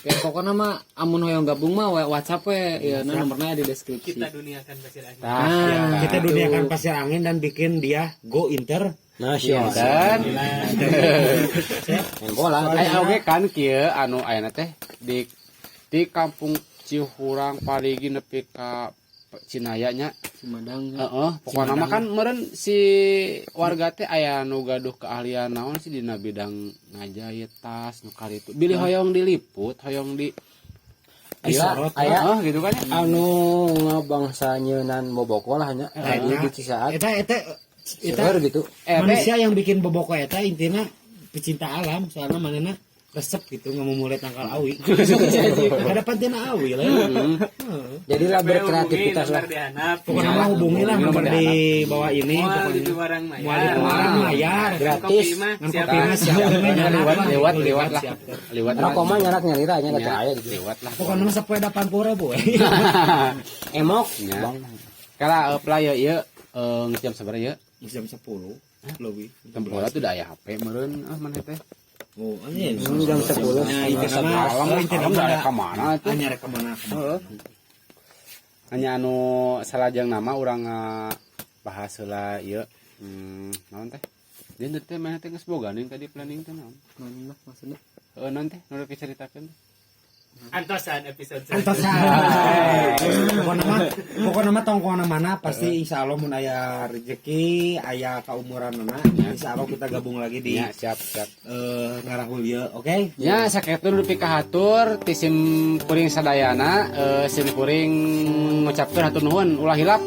Ya pokoknya mah amun hoyong gabung mah WhatsApp we, ya nah, nomornya di deskripsi. Kita duniakan Pasir Angin. Tah, ya. Kita duniakan Pasir Angin dan bikin dia go inter. Nasional. Dan Main bola. aya oge kan kieu anu ayeuna teh di kampung Cihurang Parigi nepi ka Cinaya nya. Sumedang ya. Heeh, pokokna mah kan meureun si warga teh aya nu gaduh keahlian naon sih dina bidang ngajahit tas nu karitu. Bilih hoyong diliput, hoyong di Aya aya heeh gitu kan ya. Anu ngabangsa nyeunan boboko lah nya. Di di Cisaat. Eta eta eta Seueur gitu. Manusia yang bikin boboko eta intinya pecinta alam, soalnya manehna resep gitu nggak mau mulai tangkal awi. Ada pantina awi lah. Heeh. Jadilah Sampai berkreativitas hubungi lah. nomor dihanap. Pokoknya mah hubungi lah nomor di bawah ini Moal pokoknya. di warang mayar. Moal di warang mayar. Gratis. Kopi mah Ngan siap. kopi mah siap. Liwat liwat liwat lah. Siap. Liwat lah. Rokok mah nyarak nyalira nya Nya, da aya gitu. liwat lah. Pokoknya mah sapoe 80.000 we. Emok. Nya. Bang. Kala play ieu geus jam sabaraha ieu? Jam 10 leuwih. Tempola tuh da aya HP meureun ah maneh teh. Oh, anjing. Jam 10. Nah, itu sama. Alam Itu alam da aya ka mana tuh. Hanya rek mana? Heeh. Hanya anu salajeng nama urang bahas heula ieu. Naon teh? Dia teh maneh teh geus boga nih tadi planning teh naon? Naon lah maksudnya? Heeh, naon teh nu rek dicaritakeun? Antosan episode Antosan. Pokoknya mah tong kemana mana pasti insya Allah mun aya rezeki, aya kaumuranana, insya Allah kita gabung lagi di Ya, siap, siap. Ngarahul ieu, oke? Ya, sakitu dupi kahatur ti sim kuring sadayana, sim kuring ngucapkeun hatur nuhun, ulah hilap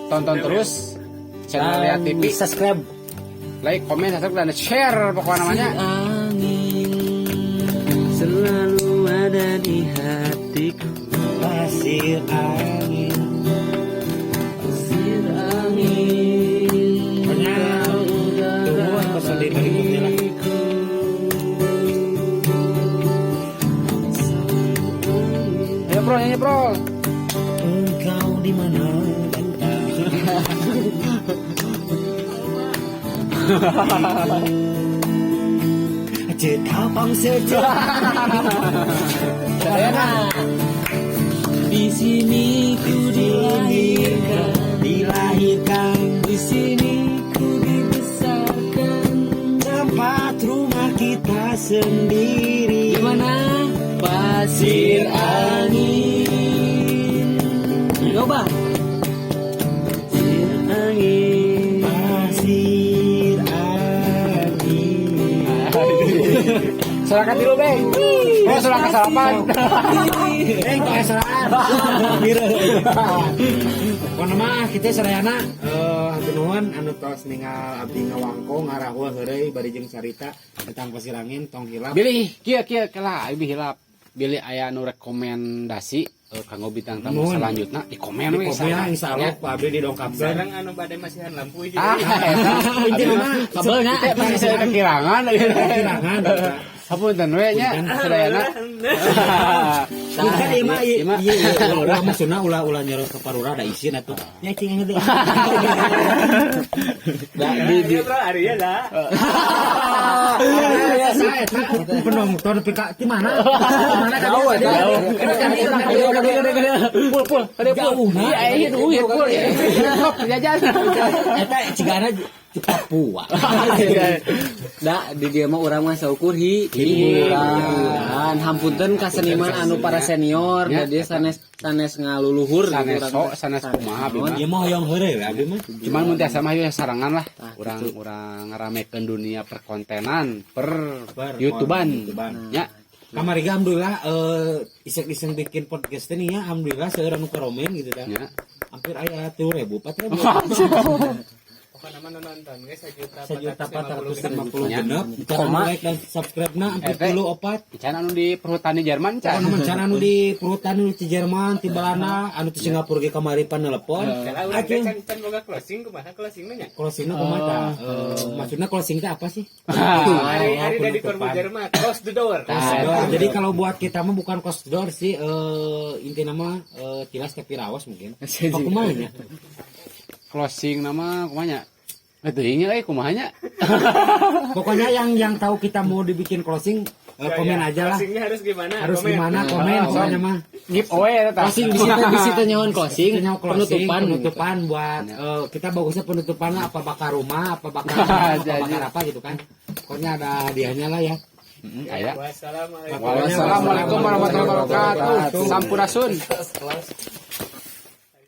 tonton terus channel Rea TV, Subscribe. Like, komen, subscribe dan share pokoknya namanya. Angin selalu ada di hatiku. Pasir angin. Pasir angin. Pokoknya tunggu episode berikutnya lah. Ayo bro, nyanyi bro. Engkau di mana datang? Cetapang saja. Di sini ku dilahirkan, Dilahirkan di sini ku dibesarkan. Tempat rumah kita sendiri. Di mana pasir angin. Coba. Pasir angin. Pasir angin. Surakat dulu, Beng. Oh, surakat salapan. Eh, kok esraan. Pokona mah kita sadayana hatur nuhun anu tos ningal abdi ngawangkong ngarahul heureuy bari jeung carita tentang pasir angin, tong hilap. Bilih kieu kieu kela abi hilap. Bilih aya anu rekomendasi kanggo bintang tamu Nuhun. selanjutnya di komen we. Di komen insya Allah ku abdi didongkapkeun. Sekarang anu bade masihan lampu hiji. Ah, eta. Intina mah Kabelnya masih saya kekirangan. kekirangan. Hapunten we nya sadayana. Bukan ieu mah ieu Ieu mah. ieu ieu ulah maksudna ulah ulah nyeros ke parura da isin atuh. Ya cing gede. Da, di Iya bro, Arya lah. Saya eta penonton pika di mana? Di mana kan? Jauh, jauh. Pul pul, kade pul. Jauh, nah. Iya, iya, duit pul. Sok jajan. Eta cigana di Papua. Da di dia mah urang mah saukur hiburan. Hampunten ka seniman anu para senior, Ya, da dia sanes sanes ngaluluhur gitu Sanes urang sok, teh. sanes kumaha abi mah. Ieu mah hoyong heureuy we abdi mah. Cuman mun tiasa mah ieu sarangan lah. Tah, Urang gitu. urang ngaramekeun dunia perkontenan, per Per YouTubean. YouTubean. Ya. Kamari ge alhamdulillah iseng-iseng bikin podcast teh nih ya, alhamdulillah seueur anu karomen gitu dah. Ya. Hampir aya 3000, 4000. Pokoknya mah nu nonton ge 1 juta 1.456.000. Koma. Like dan subscribe na 44. Can anu di perhutani Jerman can. Pokoknya mah can anu di perhutani di Jerman, di Belanda, anu di Singapura ge kamari pan nelpon. Kalau urang teh can can boga closing, kumaha closingna nya? Closingna kumaha tah? Maksudnya closing teh apa sih? Hari hari dari penutupan. Corbuzier mah close the door. Close the door. Jadi kalau buat kita mah bukan close the door sih, inti nama tilas ke pirawas mungkin. Apa kumaha nya? Closing nama kumaha nya? Eh teuing euy kumaha nya? Pokoknya yang tahu kita mau dibikin closing, komen Ya, aja lah. Closingnya harus gimana? Harus Komen. gimana komen pokoknya mah. Give away eta. Closing bisa bisa teh nyahoan closing, Kita nyawa closing, penutupan. Penutupan buat kita bagusnya penutupan lah, apa bakar rumah, apa bakar apa bakar apa gitu kan. Pokoknya ada hadiahnya lah ya. Heeh, aya. Wassalamualaikum. Wassalamualaikum warahmatullahi wabarakatuh. Sampurasun. Close.